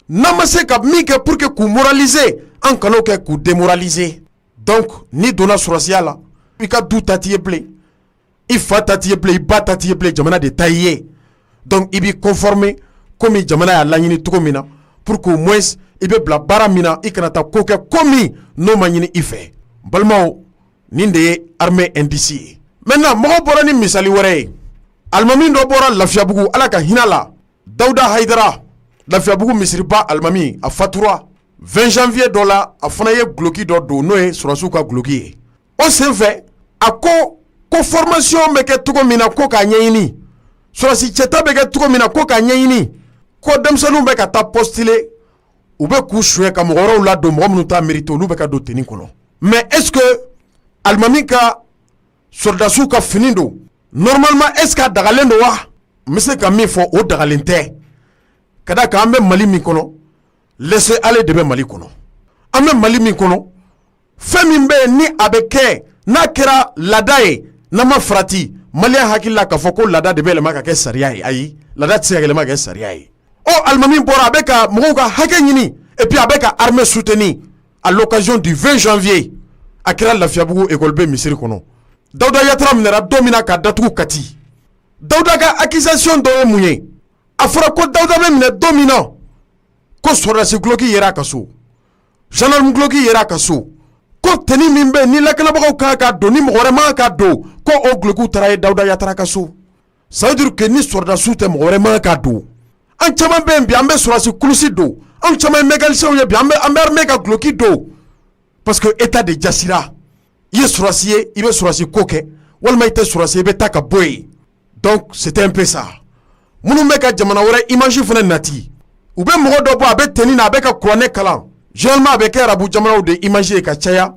N'an ma se ka min kɛ pour que k'u moraliser, an kan'o kɛ k'u démoraliser. Donc n'i donna sɔrɔdasiya la, i ka du ta t'i ye bilen, i fa ta t'i ye bilen, i ba ta t'i ye bilen, jamana de ta i ye. Donc i b'i conformer komi jamana y'a laɲini cogo min na, pour qu'au moins i bɛ bila baara min na, i kana taa ko kɛ ko min n'o ma ɲini i fɛ. Balimaw, nin de ye armée indice ye. Maintenant, mɔgɔw bɔra ni misali wɛrɛ ye. Alimami dɔ bɔra Lafiyabugu, Ala ka hinɛ la, Dawuda Hayidara, Lafiyabugu misiriba alimami, a fatura 20 janvier dɔ la. A fana ye guloki dɔ don, n'o ye sɔrɔdasiw ka guloki ye. O senfɛ, a ko ko formation bɛ kɛ cogo min na, ko k'a ɲɛɲini, sɔrɔdasi cɛta bɛ kɛ cogo min na, ko k'a ɲɛɲini, ko denmisɛnninw bɛ ka taa postuler, u bɛ k'u suɲɛ ka mɔgɔ wɛrɛw ladon, mɔgɔ minnu t'a mérité, olu bɛ ka don tenue kɔnɔ. Mais est ce que Alimami ka sɔrɔdasiw ka fini don normalement, est ce que a dagalen don wa? N bɛ se ka min fɔ, o dagalen tɛ, ka da kan an bɛ Mali min kɔnɔ, laisser aller de bɛ Mali kɔnɔ. An bɛ Mali min kɔnɔ, fɛn min bɛ yen ni a bɛ kɛ, n'a kɛra laada ye, n'an ma farati, maliyɛn hakili la k'a fɔ ko laada de bɛ yɛlɛma ka kɛ sariya ye. Ayi, laada tɛ se ka yɛlɛma ka kɛ sariya ye. Ɔ, alimami bɔra, a bɛ ka mɔgɔw ka hakɛ ɲini et puis a bɛ ka armée soutenir à l'occasion du 20 janvier. A kɛra Lafiyabugu école B misiri kɔnɔ. Dawuda Yatara minɛra don min na ka datugu Kati, Dawuda ka accusation dɔ ye mun ye? A fɔra ko Dawuda bɛ minɛ don min na, ko sɔrɔdasi duloki yera a ka so, gendarme duloki yera a ka so, ko tenue min bɛ yen ni lakanabagaw kan ka don, ni mɔgɔ wɛrɛ man ka don, ko o dulokiw taara ye Dawuda Yatara ka so. Ça veut dire que ni sɔrɔdasiw tɛ, mɔgɔ wɛrɛ man ka don. An caman bɛ yen bi, an bɛ sɔrɔdasi kulusi don. Anw caman ye mécaniciens ye bi, an bɛ armée ka duloki don, parce que état de jasira. I ye sɔrɔdasi ye, i bɛ sɔrɔdasi ko kɛ, walima i tɛ sɔrɔdasi ye, i bɛ taa ka bɔ yen. Donc c'était un peu ça. Minnu bɛ ka jamana wɛrɛ image fana nati, u bɛ mɔgɔ dɔ bɔ, a bɛ tenue na, a bɛ ka kuranɛ kalan. Généralement, a bɛ kɛ arabu jamanaw de image ye ka caya,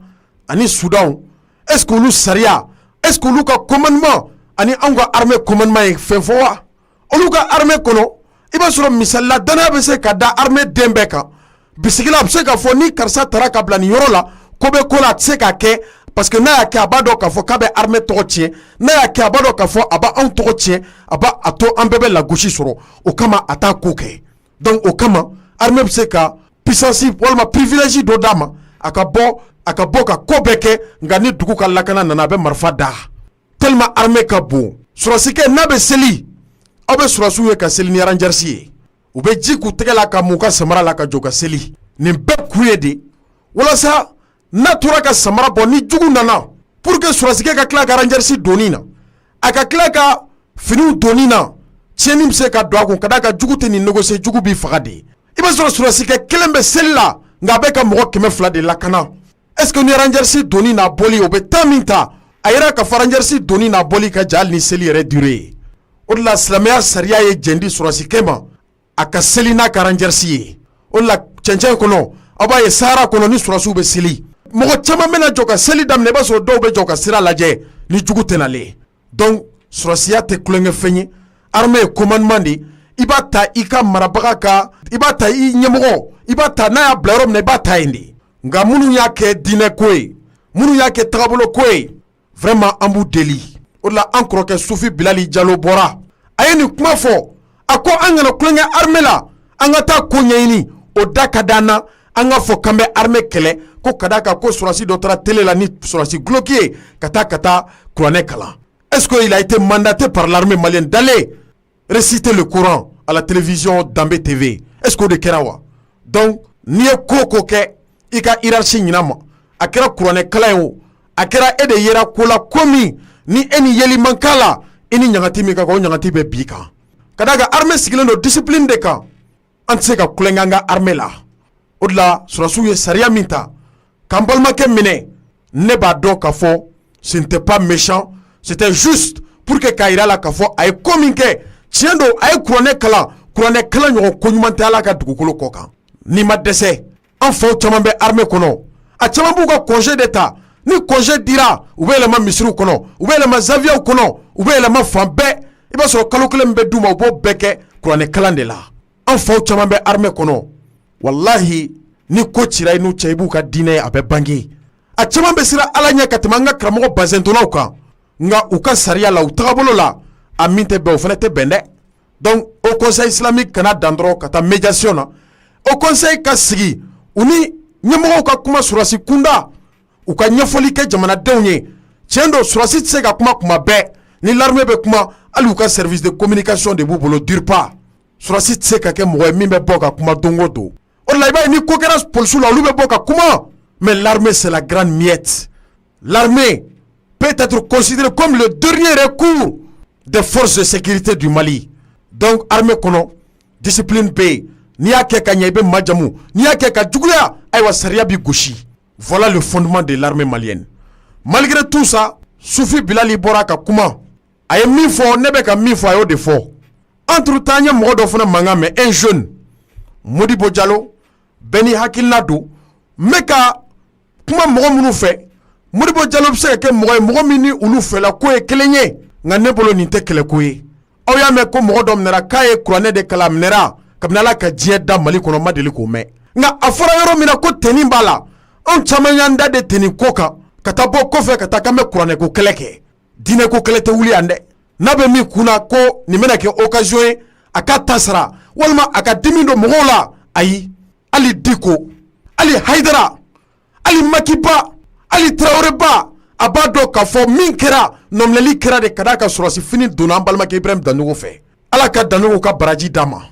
ani Soudan. Est ce que olu sariya, est ce que olu ka commandement ani anw ka armée commandement ye fɛn fɔ wa? Olu ka armée kɔnɔ, i b'a sɔrɔ misalila, danaya bɛ se ka da armée den bɛɛ kan. Bisigila, a bɛ se k'a fɔ ni karisa taara ka bila nin yɔrɔ la, ko bɛ ko la, a tɛ se k'a kɛ, parce que n'a y'a kɛ, a b'a dɔn k'a fɔ k'a bɛ armée tɔgɔ tiɲɛ. N'a y'a kɛ, a b'a dɔn k'a fɔ a b'anw tɔgɔ tiɲɛ, a b'a a to an bɛɛ bɛ lagosi sɔrɔ. O kama, a t'a ko kɛ. Donc o kama, armée bɛ se ka puissance walima privilège dɔ d'a ma, a ka bɔ ka ko bɛɛ kɛ. Nka ni dugu ka lakana nana, a bɛ marifa da, tellement armée ka bon. Sɔrɔsikɛ n'a bɛ seli, aw bɛ sɔrɔsiw ye ka seli ni rangers ye, u bɛ ji k'u tɛgɛ la, ka mun ka samara la, ka jɔ ka seli. Nin bɛɛ kun ye de walasa n'a tora ka samara bɔ, ni jugu nana, pour que sɔrɔsikɛ ka tila ka rangers donni na, a ka tila ka finiw donni na, tiɲɛni bɛ se ka don a kun, ka d'a kan jugu tɛ nin négocier, jugu b'i faga de. I b'a sɔrɔ sɔrɔsikɛ kelen bɛ seli la, nka a bɛ ka mɔgɔ 200 de lakana. Est ce que ni rangers donni n'a bɔli, o bɛ temps min ta, a yɛrɛ ka fɔ rangers donni n'a bɔli ka jan hali ni seli yɛrɛ durée ye. O de la, silamɛya sariya ye jɛn di sɔrɔsikɛ ma, a ka seli n'a ka rangers ye. O de la, cɛncɛn kɔnɔ, aw b'a ye Sahara kɔnɔ, ni sɔrɔsiw bɛ seli, mɔgɔ caman bɛna jɔ ka seli daminɛ, i b'a sɔrɔ dɔw bɛ jɔ ka sira lajɛ ni jugu tɛnalen. Donc sɔrɔsiya tɛ tulonkɛfɛn ye. Armée ye commandement de, i b'a ta i ka marabaga ka, i b'a ta i ɲɛmɔgɔ, i b'a ta n'a y'a bila yɔrɔ min na, i b'a ta yen de. Nka minnu y'a kɛ diinɛ ko ye, minnu y'a kɛ tagabolo ko ye, vraiment, an b'u deli. O de la, an kɔrɔkɛ Sufi Bilali Jalo bɔra, a ye nin kuma fɔ. A ko an kana tulonkɛ armée la, an ka taa ko ɲɛɲini. O da ka d'an na, an ka fɔ k'an bɛ armée kɛlɛ, ko ka d'a kan ko sɔrɔsi dɔ taara télé la ni sɔrɔsi duloki ye, ka taa kuranɛ kalan. Est-ce qu'il a été mandaté par l'armée malienne d'aller réciter le Coran à la télévision Danbe TV? Est-ce que o de kɛra wa? Donc n'i ye ko ko kɛ, i ka hiérarchie ɲin'a ma. A kɛra kuranɛ kalan ye o, a kɛra e de yera ko la, ko min ni e ni yeli man k'a la, i ni ɲagati min ka kan, o ɲagati bɛ bi kan. Ka d'a kan armée sigilen don discipline de kan, an tɛ se ka tulonkɛ an ka armée la. O de la, sɔrɔsiw ye sariya min ta k'an balimakɛ minɛ, ne b'a dɔn k'a fɔ ce n'était pas méchant, c'était juste pour que k'a yira la k'a fɔ a ye ko min kɛ, tiɲɛ don, a ye kuranɛ kalan. Kuranɛ kalan ɲɔgɔn ko ɲuman tɛ Ala ka dugukolo kɔ kan. N'i ma dɛsɛ, an faw caman bɛ armée kɔnɔ, a caman b'u ka congé de ta. Ni congé dira, u bɛ yɛlɛma misiriw kɔnɔ, u bɛ yɛlɛma zawiyaw kɔnɔ, u bɛ yɛlɛma fan bɛɛ. I b'a sɔrɔ kalo kelen min bɛ d'u ma, u b'o bɛɛ kɛ kuranɛ kalan de la. An faw caman bɛ armée kɔnɔ, walahi, ni ko cira i n'u cɛ, i b'u ka diinɛ ye, a bɛ bange. A caman bɛ siran Ala ɲɛ ka tɛmɛ an ka karamɔgɔ bazɛntonnaw kan. Nka u ka sariya la, u tagabolo la, a min tɛ bɛn, o fana tɛ bɛn dɛ. Donc Haut Conseil islamique kana dan dɔrɔn ka taa médiation na. Haut Conseil ka sigi, u ni ɲɛmɔgɔw ka kuma sɔrɔsi kunda, u ka ɲɛfɔli kɛ jamanadenw ye. Tiɲɛ don, sɔrɔsi tɛ se ka kuma kuma bɛɛ. Ni l'armée bɛ kuma, hali u ka service de communication de b'u bolo DIRPA. Sɔrɔsi tɛ se ka kɛ mɔgɔ ye min bɛ bɔ ka kuma don o don. O de la, i b'a ye ni ko kɛra polisiw la, olu bɛ bɔ ka kuma. Mais l'armée, c'est la grande muette. L'armée peut être considérée comme le dernier recours des forces de sécurité du Mali. Donc armée kɔnɔ, discipline bɛ yen. N'i y'a kɛ ka ɲɛ, i bɛ majamu. N'i y'a kɛ ka juguya, ayiwa, sariya b'i gosi. Voilà le fondement de l'armée malienne. Malgré tout ça, Sufi Bilali bɔra ka kuma, a ye min fɔ, ne bɛ ka min fɔ, a y'o de fɔ. Entre temps, an ye mɔgɔ dɔ fana mankan mɛn, un jeune, Modibo Jalo. Bɛɛ n'i hakilina don. N bɛ ka kuma mɔgɔ minnu fɛ, Modibo Jalo bɛ se ka kɛ mɔgɔ ye, mɔgɔ min ni olu fɛla ko ye kelen ye. Nka ne bolo, nin tɛ kɛlɛko ye. Aw y'a mɛn ko mɔgɔ dɔ minɛra k'a ye kuranɛ de kalan. Minɛra kabini Ala ka diɲɛ da, Mali kɔnɔ, ma deli k'o mɛn. Nka a fɔra yɔrɔ min na ko tenue b'a la, anw caman y'an da de tenue ko kan ka taa bɔ kɔfɛ ka taa k'an bɛ kuranɛko kɛlɛ kɛ. Diinɛko kɛlɛ tɛ wuli yan dɛ. N'a bɛ min kunna ko nin bɛna kɛ occasion ye a ka ta sara walima a ka dimi don mɔgɔw la, ayi. Hali Diko, hali Hayidara, hali Makiba, hali Taraweleba, a b'a dɔn k'a fɔ min kɛra, nɔminɛli kɛra de ka d'a ka sɔrɔsi fini donna an balimakɛ Ibrahim Daɲogo fɛ. Ala ka Daɲogo ka baraji d'a ma.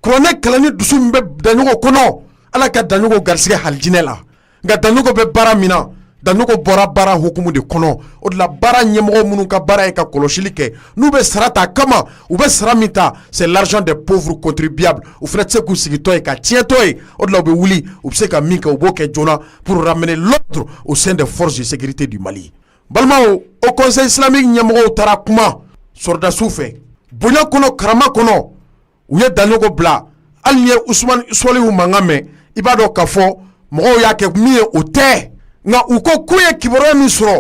Kuranɛ kalanni dusu min bɛ Daɲogo kɔnɔ, Ala ka Daɲogo garisɛgɛ halijinɛ la. Nka Daɲogo bɛ baara min na, Daɲogo bɔra baara hukumu de kɔnɔ. O de la, baara ɲɛmɔgɔ minnu ka baara ye ka kɔlɔsili kɛ, n'u bɛ sara ta kama, u bɛ sara min ta, c'est l'argent des pauvres contribuables, u fana tɛ se k'u sigitɔ ye ka tiɲɛtɔ ye. O de la, u bɛ wuli, u bɛ se ka min kɛ, u b'o kɛ joona pour ramener l'ordre au sein des forces de sécurité du Mali. Balimaw, Haut Conseil islamique ɲɛmɔgɔw taara kuma sɔrɔdasiw fɛ bonya kɔnɔ, karama kɔnɔ. U ye Daɲogo bila. Hali ni ye Usumani Sɔlihu mankan mɛn, i b'a dɔn k'a fɔ mɔgɔw y'a kɛ min ye, o tɛ. Nka u ko k'u ye kibaruya min sɔrɔ,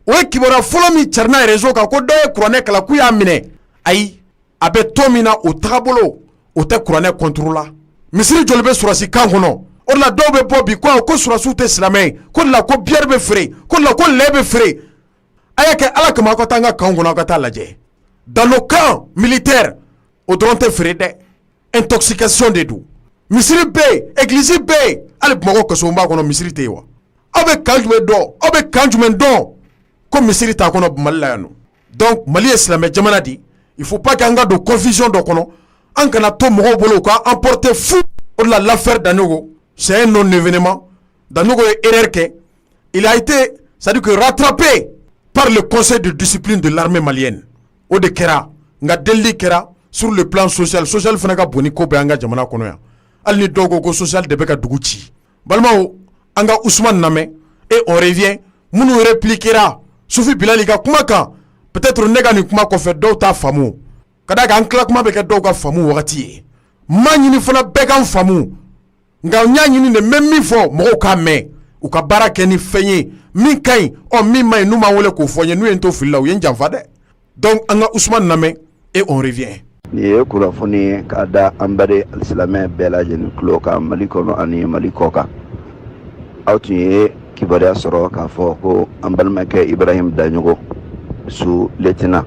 o ye kibaruya fɔlɔ min carinna réseau kan ko dɔ ye kuranɛ kalan k'u y'a minɛ. Ayi, a bɛ to min na, o tagabolo o tɛ kuranɛ contre la. Misiri joli bɛ sɔrɔsi kan kɔnɔ? O de la, dɔw bɛ bɔ bi ko sɔrɔsiw tɛ silamɛ ye, ko de la ko bière bɛ feere, ko de la ko lait bɛ feere. A y'a kɛ Ala kama, aw ka taa an ka kan kɔnɔ, aw ka taa lajɛ. Dans nos camps militaires, o dɔrɔn tɛ feere dɛ, intoxication de don. Misiri bɛ yen, église bɛ yen, hali Bamakɔ kasobonba kɔnɔ, misiri tɛ yen wa? Aw bɛ kan jumɛn dɔn? Aw bɛ kan jumɛn dɔn ko misiri t'a kɔnɔ Mali la yan nɔ? Donc Mali ye silamɛ jamana de. Il faut pas qu'an ka don confusion dɔ kɔnɔ, an kana to mɔgɔw bolo u ka emporter fu. O de la, l'affaire Danogo, c'est un non événement. Danogo ye erreur kɛ, il a été, c'est à dire que, rattrapé par le conseil de discipline de l'armée malienne. O de kɛra. Nka delili kɛra sur le plan social. Social fana ka bon ni ko bɛɛ an ka jamana kɔnɔ yan, hali ni dɔw ko ko social de bɛ ka dugu ci. Balimaw, an ka Usumani lamɛn et on revient. Minnu répliquera Sufi Bilali ka kuma kan, peut-être ne ka nin kuma kɔfɛ, dɔw t'a faamu, ka d'a kan an tila kuma bɛ kɛ dɔw ka faamu wagati ye. N m'a ɲini fana bɛɛ ka n faamu, nka n y'a ɲini de, n bɛ min fɔ, mɔgɔw k'a mɛn, u ka baara kɛ ni fɛn ye min ka ɲi. Ɔ, min ma ɲi, n'u m'an wele k'o fɔ n ye, n'u ye n to fili la, u ye n janfa dɛ. Donc an ka Usumani lamɛn et on revient. Nin ye kunnafoni ye k'a da an baden alisilamɛ bɛɛ lajɛlen tulo kan, Mali kɔnɔ ani Mali kɔ kan. Aw tun ye kibaruya sɔrɔ k'a fɔ ko an balimakɛ Ibrahim Daɲɔgɔ, sous lieutenant,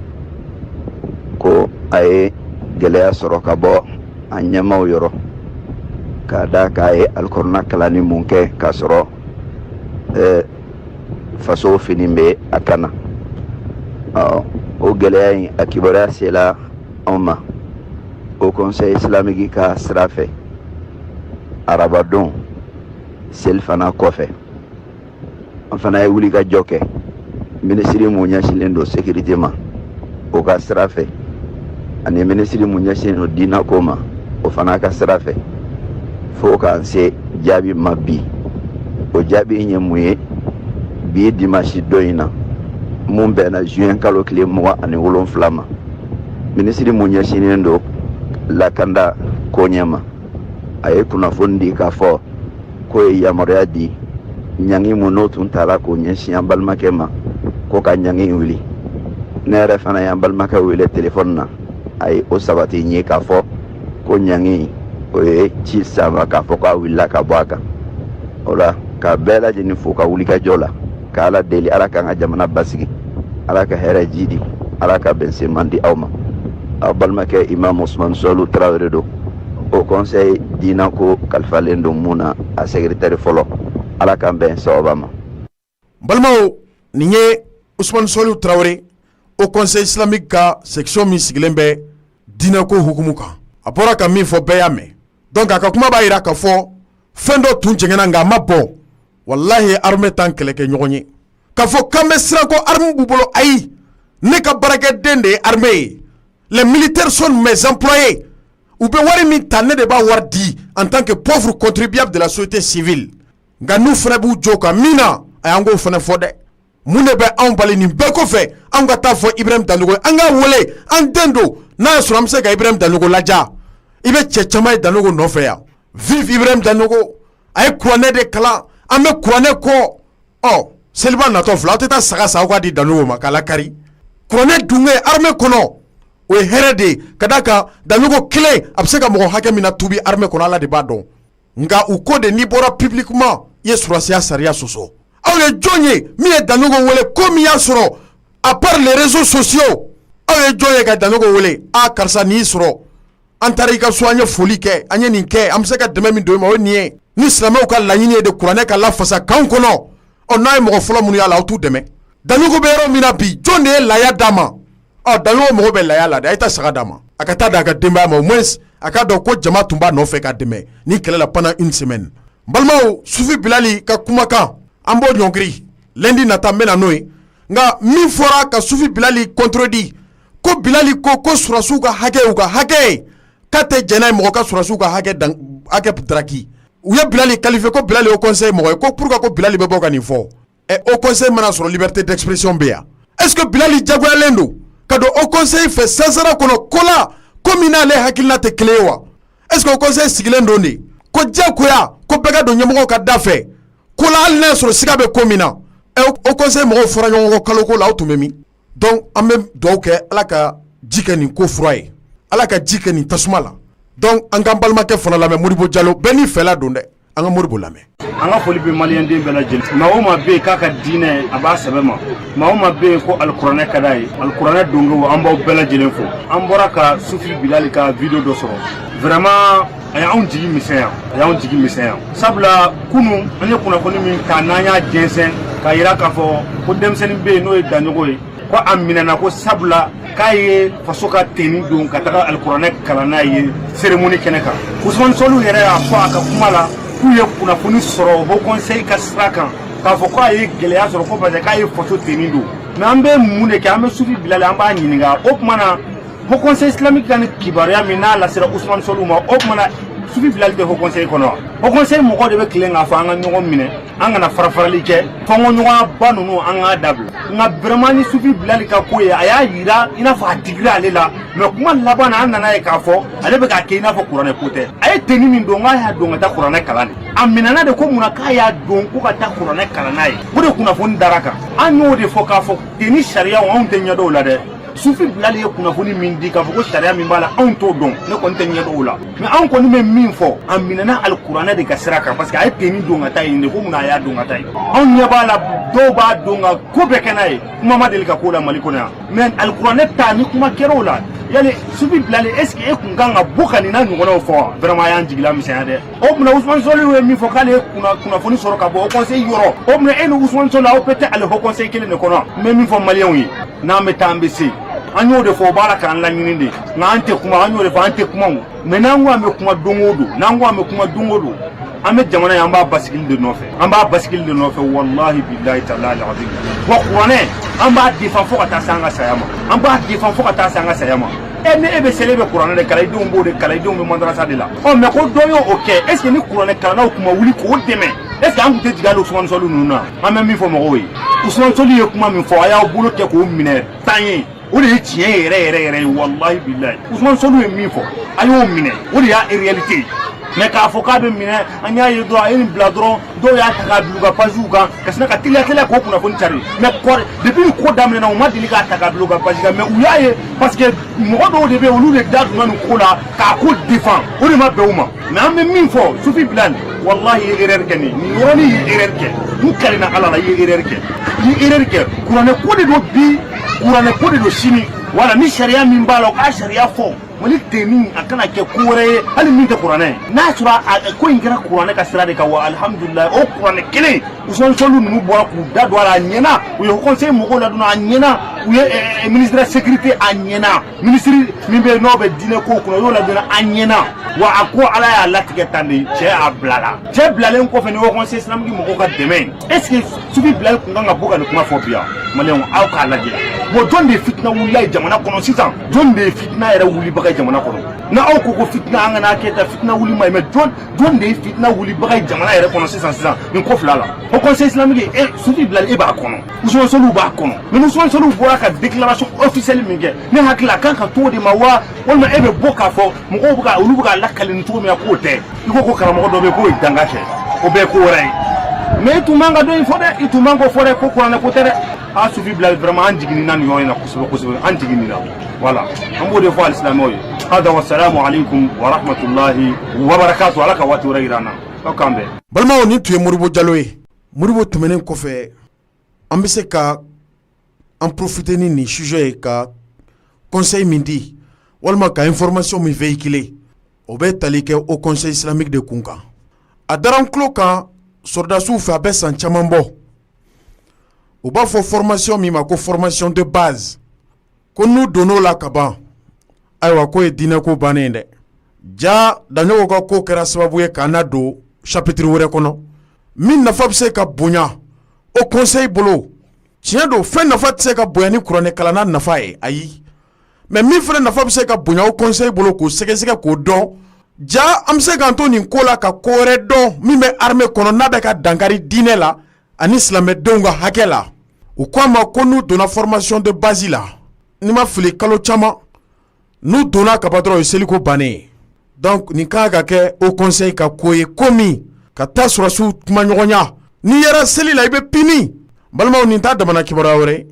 ko a ye gɛlɛya sɔrɔ ka bɔ a ɲɛmaw yɔrɔ, k'a da k'a ye alikɔrɔna kalanni mun kɛ k'a sɔrɔ faso fini bɛ a kan na. Ɔ, o gɛlɛya in, a kibaruya sela anw ma Haut Conseil islamique ka sira fɛ arabadon selifana kɔfɛ. An fana ye wuli ka jɔ kɛ minisiri mun ɲɛsinlen don sécurité ma, o ka sira fɛ, ani minisiri mun ɲɛsinlen don diinako ma, o fana ka sira fɛ, fo k'an se jaabi ma bi. O jaabi in ye mun ye? Bi dimanche don in na, mun bɛnna juin kalo tile 27 ma, minisiri mun ɲɛsinnen don lakanda koɲɛ ma, a ye kunnafoni di k'a fɔ k'o ye yamaruya di, ɲangi mun n'o tun tala k'o ɲɛsin an balimakɛ ma, ko ka ɲangi in wuli. Ne yɛrɛ fana y'an balimakɛ wele telefɔni na, a ye o sabati n ye k'a fɔ ko ɲangi, o ye ci sama k'a fɔ k'a wulila ka bɔ a kan. O la, ka bɛɛ lajɛlen fo ka wulikajɔ la, ka Ala deli, Ala k'an ka jamana basigi, Ala ka hɛrɛ ji di, Ala ka bɛnsenman di aw ma. Aw balimakɛ Imam Usman Sɔlu Tarawele don, Haut Conseil diinako kalifalen don mun na, a secrétaire fɔlɔ. Ala k'an bɛn sababa ma. Balimaw, nin ye Usumani Sɔliw Tarawele, Haut Conseil islamique ka section min sigilen bɛ diinɛko hukumu kan. A bɔra ka min fɔ, bɛɛ y'a mɛn. Donc a ka kuma b'a jira k'a fɔ fɛn dɔ tun jɛngɛnna, nka a ma bɔn. Walahi, armée t'an kɛlɛ kɛ ɲɔgɔn ye k'a fɔ k'an bɛ siran ko arme b'u bolo. Ayi, ne ka baarakɛden de ye armée ye. Les militaires sont mes employés. U bɛ wari min ta, ne de b'a wari di en tant que pauvre contribuable de la société civile. Nka n'u fana b'u jɔ ka min na, a y'an k'o fana fɔ dɛ. Mun de bɛ anw bali nin bɛɛ kɔfɛ, anw ka taa fɔ Ibrahim Danogo, an k'a wele, an den don? N'a y'a sɔrɔ an bɛ se ka Ibrahim Danogo laja, i bɛ cɛ caman ye Danogo nɔfɛ yan. Vive Ibrahim Danogo! A ye kuranɛ de kalan, an bɛ kuranɛ kɔ. Ɔ. Seliba natɔ filɛ, aw tɛ taa saga san aw k'a di Daɲogo ma k'a lakari. Kuranɛ dunge armée kɔnɔ, o ye hɛrɛ de ye, ka d'a kan Daɲogo kelen a bɛ se ka mɔgɔ hakɛ min na tubi armée kɔnɔ, Ala de b'a dɔn. Nka u ko de n'i bɔra publiquement, i ye sɔrɔdasiya sariya sɔsɔ. Aw ye jɔn ye min ye Daɲogo wele ko min y'a sɔrɔ à part les réseaux sociaux? Aw ye jɔn ye ka Daɲogo wele? A karisa, nin y'i sɔrɔ, an taara i ka so, an ye foli kɛ, an ye nin kɛ, an bɛ se ka dɛmɛ min don i ma, o ye nin ye. Ni silamɛw ka laɲini ye de kuranɛ ka lafasa kan kɔnɔ, ɔ n'a ye mɔgɔ fɔlɔ minnu y'a la, aw t'u dɛmɛ. Daɲogo bɛ yɔrɔ min na bi, jɔn de ye laya d'a ma? Ɔ Daɲogo mago bɛ laya la dɛ, a ye taa saga d'a ma, a ka taa d'a ka denbaya ma. Au moins a k'a dɔn ko jama tun b'a nɔfɛ k'a dɛmɛ ni kɛlɛ la pendant une semaine. N balimaw, Sufi Bilali ka kumakan, an b'o ɲɔngiri lundi nata, n bɛ na n'o ye. Nka min fɔra ka Sufi Bilali contredit, ko Bilali ko ko sɔrɔdasiw ka hakɛ, u ka hakɛ ye, k'a tɛ jɛn n'a ye mɔgɔ ka sɔrɔdasiw ka hakɛ dan hakɛ daraki. U ye Bilali qualifié ko Bilali haut conseil mɔgɔ ye, ko pourquoi ko Bilali bɛ bɔ ka nin fɔ? Ɛ, haut conseil mana sɔrɔ, liberté d'expression bɛ yan. Est-ce que Bilali jagoyalen don ka don haut conseil fɛ sansara kɔnɔ ko la, ko min n'ale hakilina tɛ kelen ye wa? Est-ce que haut conseil sigilen don de ko diyagoya ko bɛɛ ka don ɲɛmɔgɔw ka da fɛ ko la, hali n'a y'a sɔrɔ siga bɛ ko min na? Ɛ, haut conseil mɔgɔw fɔra ɲɔgɔn kɔ kaloko la, aw tun bɛ min? Donc an bɛ dugawu kɛ, Ala ka ji kɛ nin ko fura ye, Ala ka ji kɛ nin tasuma la. Donc an k'an balimakɛ fana lamɛn, Modibo Jalo. Bɛɛ n'i fɛla don dɛ, an ka Modibo lamɛn. An ka foli bɛ maliyɛnden bɛɛ lajɛlen. Maa o maa bɛ yen k'a ka diinɛ a b'a sɛbɛ ma, maa o maa bɛ yen ko alikuranɛ ka d'a ye, alikuranɛ dongew, an b'aw bɛɛ lajɛlen fo. An bɔra ka Sufi Bilali ka vidéo dɔ sɔrɔ. Vraiment, a y'anw jigi misɛnya, a y'anw jigi misɛnya, sabula kunun an ye kunnafoni min ta n'an y'a jɛnsɛn k'a yira k'a fɔ ko denmisɛnnin bɛ yen n'o ye Daɲɔgɔ ye, ko a minɛna ko sabula k'a ye faso ka tenue don ka taga alikuranɛ kalan n'a ye cérémonie kɛnɛ kan. Usumani Sɔliw yɛrɛ y'a fɔ a ka kuma la k'u ye kunnafoni sɔrɔ haut conseil ka sira kan k'a fɔ k'a ye gɛlɛya sɔrɔ ko parce que k'a ye faso tenue don. Mais an bɛ mun de kɛ? An bɛ Sufi Bilali, an b'a ɲininka o tuma na, haut conseil islamique ka ni kibaruya min n'a lasera Usumani Sɔliw ma, o tuma na Sufi Bilali tɛ haut conseil kɔnɔ wa? Haut conseil mɔgɔw de bɛ tilen k'a fɔ an ka ɲɔgɔn minɛ, an kana fara-farali kɛ, fɔnkɔɲɔgɔnyaba ninnu an k'a dabila. Nka vraiment, ni Sufi Bilali ka ko ye, a y'a yira i n'a fɔ a digira ale la, mais kuma laban na, an nana ye k'a fɔ ale bɛ k'a kɛ i n'a fɔ kuranɛ ko tɛ. A ye tenue min don, k'a y'a don ka taa kuranɛ kalan de. A minɛna de ko munna k'a y'a don ko ka taa kuranɛ kalan n'a ye? O de kunnafoni dara kan. An y'o de fɔ k'a fɔ tenue sariyaw, anw tɛ ɲɛ dɔw la dɛ. Sufi Bilali ye kunnafoni min di k'a fɔ ko sariya min b'a la, anw t'o dɔn, ne kɔni tɛ ɲɛ dɔw la. Mais anw kɔni bɛ min fɔ, a minɛna alikuranɛ de ka sira kan, parce que a ye tenue don ka taa yen de. Ko munna a y'a don ka taa yen? Anw ɲɛ b'a la, dɔw b'a don ka ko bɛɛ kɛ n'a ye, kuma ma deli ka k'o la Mali kɔnɔ yan. Mais alikuranɛ ta ni kuma kɛra o la, yali Sufi Bilali, est ce que e kun kan ka bɔ ka nin n'a ɲɔgɔnnaw fɔ wa? Vraiment, a y'an jigila misɛnya dɛ. O tuma Usumani Sɔliw ye min fɔ k'ale ye kunnafoni sɔrɔ ka bɔ haut conseil yɔrɔ, o tuma e ni Usumani Sɔliw, aw bɛɛ tɛ ale haut conseil kelen de kɔnɔ. N bɛ min fɔ maliyɛnw ye, n'an bɛ taa, an bɛ se, an y'o de fɔ, o b'a la k'an laɲini de. Nka an tɛ kuma, an y'o de fɔ, an tɛ kuma o. Mais n'an ko an bɛ kuma don o don, n'an ko an bɛ kuma don o don, an bɛ jamana in, an b'a basigili de nɔfɛ, an b'a basigili de nɔfɛ. Walahi bilahi talahi alazim. Wa kuranɛ, an b'a défend fo ka taa se an ka saya ma, an b'a défend fo ka taa se an ka saya ma. E ni e bɛ seli, e bɛ kuranɛ de kalan, i denw b'o de kalan, i denw bɛ madarasa de la. Ɔ mais ko dɔ y'o kɛ, est ce que ni kuranɛ kalannaw tun ma wuli k'o dɛmɛ, est ce que an tun tɛ jigin hali Usumani Sɔliw ninnu na? An bɛ min fɔ mɔgɔw ye, Usumani Sɔliw ye kuma min fɔ, a y'aw bolo kɛ k'o minɛ tan ye, o de ye tiɲɛ yɛrɛ yɛrɛ yɛrɛ ye. Walahi bilahi, Usumani Sɔliw ye min fɔ, a y'o minɛ, o de y'a réalité ye. Mais k'a fɔ k'a bɛ minɛ, an y'a ye dɔrɔn a ye nin bila dɔrɔn, dɔw y'a ta k'a bila u ka pagew kan ka sina ka teliya teliya k'o kunnafoni cari. Mais kɔri, depuis ni ko daminɛna, u ma deli k'a ta k'a bila u ka page kan. Mais u y'a ye parce que mɔgɔ dɔw de bɛ yen, olu de da donna nin ko la k'a ko défend, o de ma bɛn u ma. Mais an bɛ min fɔ, Sufi Bilali, walahi, i ye erreur kɛ. Nin yɔrɔnin, i ye erreur kɛ, n kalenna Ala la, i ye erreur kɛ, i ye erreur kɛ. Kuranɛ ko de don bi, kuranɛ ko de don sini. Wala ni sariya min b'a la, o k'a sariya fɔ. Mali tenue a kana kɛ ko wɛrɛ ye hali min tɛ kuranɛ ye. N'a sɔrɔ a ko in kɛra kuranɛ ka sira de kan wa, alihamudulilayi. O kuranɛ kelen, Usumani Sɔliw ninnu bɔra k'u da don a la, a ɲɛna. U ye conseil mɔgɔw ladon, a ɲɛna. U ye ministre de la sécurité, a ɲɛna. Ministre min bɛ yen n'o bɛ diinɛ kow kunna, o y'o ladon, a ɲɛna. Wa a ko Ala y'a latigɛ tan de, cɛ a bilala. Cɛ bilalen kɔfɛ, ni haut conseil islamique mɔgɔw ka dɛmɛ, est ce que Sufi Bilali kun kan ka bɔ ka nin kuma fɔ bi yan? Maliyɛnw, aw k'a lajɛ. Bon, jɔn de ye fitina wulila ye jamana kɔnɔ sisan? Jɔn de ye fitina yɛrɛ wulibaga ye jamana kɔnɔ? N'aw ko ko fitina, an kana kɛ tan, fitina wuli ma ye. Mais jɔn de ye fitina wulibaga ye jamana yɛrɛ kɔnɔ sisan sisan nin ko fila la? Haut conseil islamique, e Sufi Bilali, e b'a kɔnɔ, Usumani Sɔliw b'a kɔnɔ. Mais ni Usumani Sɔliw bɔra ka déclaration officielle min kɛ, ne hakili la a kan ka t'o de ma wa, walima e bɛ bɔ k'a fɔ mɔgɔw bɛ ka olu bɛ k'a lakali ni cogo min na k'o tɛ. I ko ko karamɔgɔ dɔ bɛ yen k'o ye danga kɛ, o bɛɛ ye ko wɛrɛ ye. Mais i tun man ka dɔ in fɔ dɛ, i tun man k'o fɔ dɛ, ko kuranɛ ko tɛ dɛ. A Sufi Bilali, vraiment, an jiginna nin yɔrɔ in na kosɛbɛ kosɛbɛ, an jiginna. Voilà, an b'o de fɔ alisilamɛw ye. Hada, wasalamu aleykum wa rahmatulahi wa barakatu. Ala ka waati wɛrɛ yira an na, aw k'an bɛn. Balimaw, nin tun ye Modibo Jalo ye. Modibo tɛmɛnen kɔfɛ, an bɛ se ka an profiter ni nin sujet ye ka conseil min di walima ka information min véhiculer, o bɛ tali kɛ Haut Conseil islamique de kun kan. A dara n tulo kan sɔrɔdasiw fɛ, a bɛ san caman bɔ, u b'a fɔ formation min ma ko formation de base, ko n'u donn'o la ka ban, ayiwa, k'o ye diinɛko bannen ye dɛ. Ja Daɲɔgɔ ka ko kɛra sababu ye k'an na don chapitre wɛrɛ kɔnɔ min nafa bɛ se ka bonya Haut Conseil bolo. Tiɲɛ don, fɛn nafa tɛ se ka bonya ni kuranɛ kalanna nafa ye, ayi, mais min fana nafa bɛ se ka bonya Haut Conseil bolo, k'o sɛgɛsɛgɛ k'o dɔn, ja an bɛ se k'an to nin ko la ka ko wɛrɛ dɔn min bɛ armée kɔnɔ, n'a bɛ ka dankari diinɛ la ani silamɛdenw ka hakɛ la. U ko a ma ko n'u donna formation de base la, n'i ma fili, kalo caman, n'u donna ka ban dɔrɔn, o ye seliko bannen ye. Donc nin kan ka kɛ Haut Conseil ka ko ye, ko min ka taa sɔrɔdasiw kumaɲɔgɔnya, n'i yɛrɛ seli la, i bɛ pini. Balimaw, nin t'a damana kibaruya wɛrɛ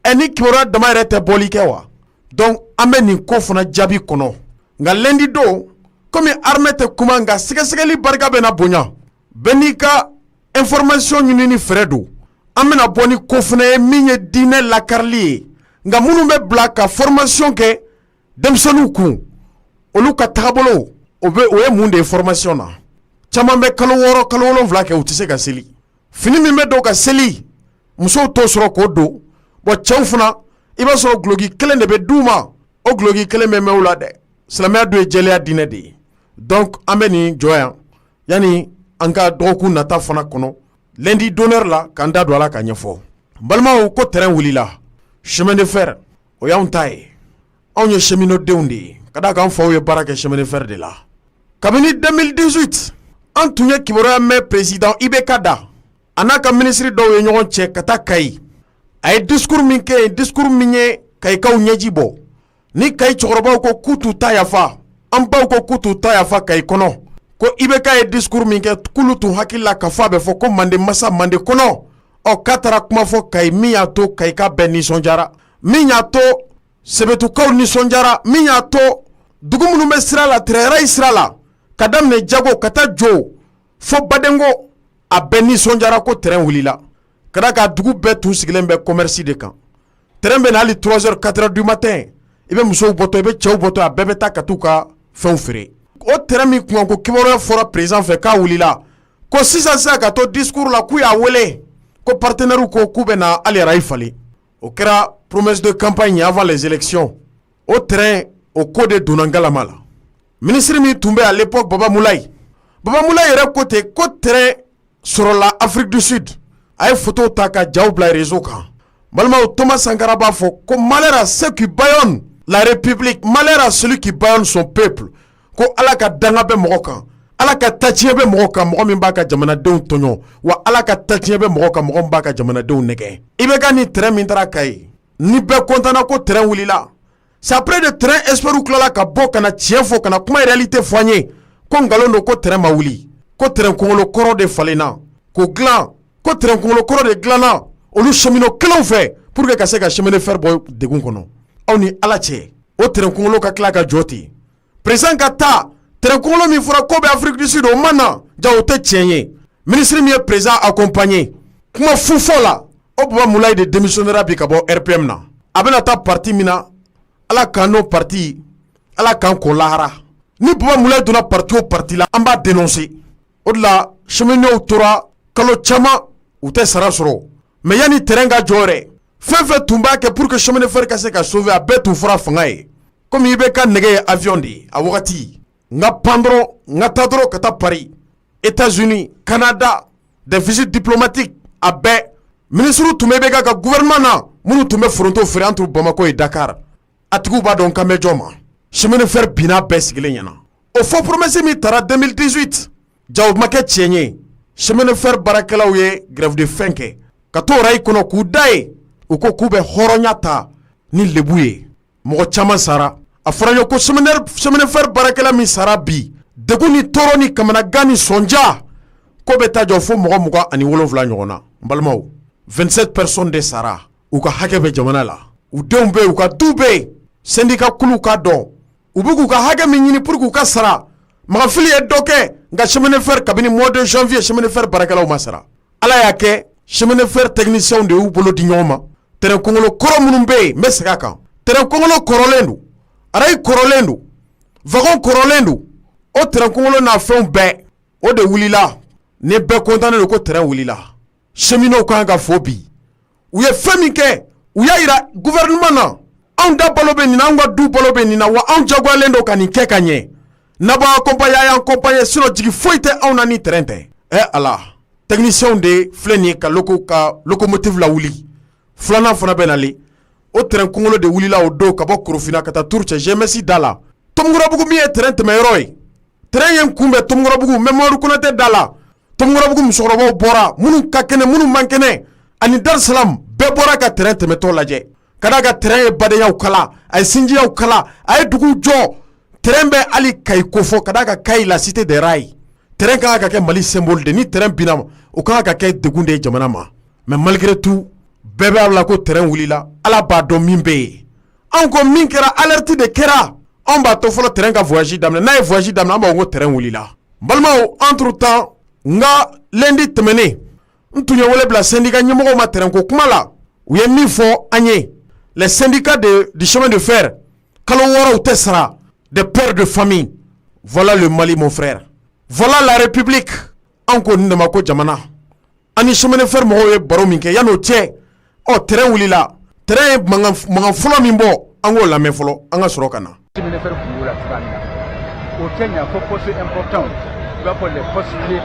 ɛ, ni kibaruya dama yɛrɛ tɛ bɔli kɛ wa. Donc an bɛ nin ko fana jaabi kɔnɔ. Nka lundi don, komi armée tɛ kuma, nka sɛgɛsɛgɛli barika bɛ na bonya, bɛɛ n'i ka information ɲinini fɛɛrɛ don. An bɛna bɔ ni ko fana ye min ye diinɛ lakarili ye. Nka minnu bɛ bila ka formation kɛ denmisɛnninw kun, olu ka tagabolo o bɛ o ye mun de ye? Formation na, caman bɛ kalo 6, kalo 7 kɛ, u tɛ se ka seli. Fini min bɛ don ka seli, musow t'o sɔrɔ k'o don. Bon, cɛw fana, i b'a sɔrɔ duloki kelen de bɛ d'u ma, o duloki kelen bɛ mɛn u la dɛ. Silamɛya dun ye jɛlenya diinɛ de ye. Donc an bɛ nin jɔ yan yanni an ka dɔgɔkun nata fana kɔnɔ, lundi d'honneur la, k'an da don a la ka ɲɛfɔ. Balimaw, ko train wulila, chemin de fer, o y'anw ta ye. Anw ye cheminot denw de ye, ka d'a kan an faw ye baara kɛ chemin de fer de la. Kabini 2018, an tun ye kibaruya mɛn président IBK da, a n'a ka minisiri dɔw ye ɲɔgɔn cɛ ka taa Kayi. A ye discours min kɛ yen, discours min ye Kayikaw ɲɛji bɔ, ni Kayi cɛkɔrɔbaw ko k'u t'u ta yafa, an baw ko k'u t'u ta yafa Kayi kɔnɔ, ko IBK ye discours min kɛ, k'olu tun hakili la ka fɔ a bɛ fɔ ko mande masa mande kɔnɔ. Ɔ, k'a taara kuma fɔ Kayi min y'a to Kayika bɛɛ nisɔndiyara, min y'a to Sɛbɛtukaw nisɔndiyara, min y'a to dugu minnu bɛ sira la, tɛrɛrayi sira la, ka daminɛ Jago ka taa Jo fo Badenko, a bɛɛ nisɔndiyara ko train wulila, ka d'a kan dugu bɛɛ tun sigilen bɛ commerce de kan. Train bɛ na hali 3 heures, 4 heures du matin, i bɛ musow bɔtɔ, i bɛ cɛw bɔtɔ, a bɛɛ bɛ taa ka t'u ka fɛnw feere. O train min kunkan ko kibaruya fɔra président fɛ k'a wulila, ko sisan sisan ka to discours la, k'u y'a wele ko partenaires ko k'u bɛ na hali rail falen. O kɛra promesse de campagne avant les élections. O train, o ko de donna ngalama la. Ministre min tun bɛ à l'époque, Baba Mulayi, Baba Mulayi yɛrɛ ko ten ko train sɔrɔla Afrique du Sud. A ye photo ta ka jaw bila réseau kan. Balimaw, Thomas Sankara b'a fɔ ko malheur à ceux qui bâillonnent la République, malheur à celui qui bâillonne son peuple. Ko Ala ka danga bɛ mɔgɔ kan, Ala ka tatiɲɛ bɛ mɔgɔ kan, mɔgɔ min b'a ka jamanadenw tɔɲɔ, wa Ala ka tatiɲɛ bɛ mɔgɔ kan, mɔgɔ min b'a ka jamanadenw nɛgɛ. I bɛ ka ni train min taara Kayi, ni bɛɛ kɔntanna ko train wulila, c'est après de train experts tilala ka bɔ ka na tiɲɛ fɔ, ka na kuma réalité fɔ an ye ko nkalon don, ko train ma wuli, ko train kunkolo kɔrɔ de falenna k'o dilan, ko train kunkolo kɔrɔ de dilanna olu cheminot kelenw fɛ pour que ka se ka chemin de fer bɔ degun kɔnɔ. Aw ni Ala cɛ, o train kunkolo ka tila ka jɔ ten, président ka taa train kunkolo min fɔra ko bɛ Afrique du Sud, o ma na ja, o tɛ tiɲɛ ye. Ministre min ye président accompagné kuma fu fɔ la, o Baba Mulayi de démissionnera bi ka bɔ RPM na. A bɛna taa parti min na, Ala k'an n'o parti, Ala k'an k'o lahara. Ni Baba Mulayi donna parti o parti la, an b'a dénoncer. O de la, cheminots tora kalo caman, u tɛ sara sɔrɔ. Mais yanni train ka jɔ yɛrɛ, fɛn fɛn tun b'a kɛ pour que chemin de fer ka se ka sauver, a bɛɛ tun fɔra fanga ye. Komi i bɛ ka nɛgɛ ye avion de ye a wagati, n ka pan dɔrɔn, n ka taa dɔrɔn ka taa Paris, États-Unis, Canada, des visites diplomatiques, a bɛɛ ministre tun bɛ IBK ka gouvernement na, minnu tun bɛ foronto feere entre Bamako et Dakar, a tigiw b'a dɔn kan bɛ jɔn ma. Chemin de fer binna bɛɛ sigilen ɲɛna. O faux promesse min tara 2018, ja o ma kɛ tiɲɛ ye. Chemin de fer baarakɛlaw ye grève de faim kɛ ka t'o rail kɔnɔ k'u da ye. U ko k'u bɛ hɔrɔnya ta ni lebu ye. Mɔgɔ caman sara. A fɔra n ye ko chemin de fer baarakɛla min sara bi, degun ni tɔɔrɔ ni kamanagan ni sɔnja, Ko bɛ taa jɔ fo mɔgɔ 27 ɲɔgɔn na. N balimaw, 27 personnes de sara. U ka hakɛ bɛ jamana la, u denw bɛ yen, u ka du bɛ yen. Syndicat kuluw k'a dɔn u bɛ k'u ka hakɛ min ɲini pour que u ka sara. Magafili ye dɔ kɛ, nka chemin de fer, kabini mois de janvier, chemin de fer baarakɛlaw ma sara. Ala y'a kɛ, chemin de fer techniciens de y'u bolo di ɲɔgɔn ma. Train kɔngolo kɔrɔ minnu bɛ yen, n bɛ segin a kan, train kɔngolo kɔrɔlen don, rail kɔrɔlen don, wagon kɔrɔlen don. O train kɔngolo n'a fɛnw bɛɛ, o de wulila. Ni bɛɛ kɔntannen don ko train wulila, cheminots kan ka fo bi. U ye fɛn min kɛ, u y'a yira gouvernement na, anw da balo bɛ nin na, anw ka du balo bɛ nin na, wa anw jagoyalen don ka nin kɛ ka ɲɛ. N'a b'aw accompagner, a y'an accompagner, sinon jigi foyi tɛ anw na ni train tɛ. Ɛ Ala, techniciens de filɛ nin ye ka loco, ka locomotive lawuli. Filanan fana bɛ nalen. O train kɔngolo de wulila o don ka bɔ Korofina ka taa Tour cɛ GMS da la. Tomikɔrɔbugu min ye train tɛmɛyɔrɔ ye, train ye n kunbɛn Tomikɔrɔbugu, n bɛ Mamadu Konatɛ da la. Tomikɔrɔbugu musokɔrɔbaw bɔra, minnu ka kɛnɛ, minnu man kɛnɛ, ani Dar Salam, bɛɛ bɔra ka train tɛmɛtɔ lajɛ. Ka d'a kan train ye badenyaw kala, a ye sinjiyaw kala, a ye duguw jɔ. Train bɛ hali Kayi kofɔ, ka d'a kan Kayi, la cité des rails. Train ka kan ka kɛ Mali symbole de. Ni train binna, o ka kan ka kɛ degun de ye jamana ma. Mais malgré tout, bɛɛ b'a la ko train wulila. Ala b'a dɔn min bɛ yen. Anw ko min kɛra, alerte de kɛra. Anw b'a to fɔlɔ train ka voyage daminɛ. N'a ye voyage daminɛ, an b'a fɔ ko train wulila. N balimaw, entre temps, n ka lundi tɛmɛnen, n tun ye wele bila syndicat ɲɛmɔgɔw ma train ko kuma la. U ye min fɔ an ye, les syndicats du chemin de fer, kalo 6 u tɛ sara. Des pères de famille, voilà le Mali, mon frère, voilà la République. Anw ko nin de ma ko jamana. An ni chemin de fer mɔgɔw ye baro min kɛ yan'o cɛ, ɔ, train wulila. Train ye mankan fɔlɔ min bɔ, an k'o lamɛn fɔlɔ, an ka sɔrɔ ka na. Chemin de fer kun b'o la cogoya min na, o tɛ ɲa fo poste important, i b'a fɔ les postes clés.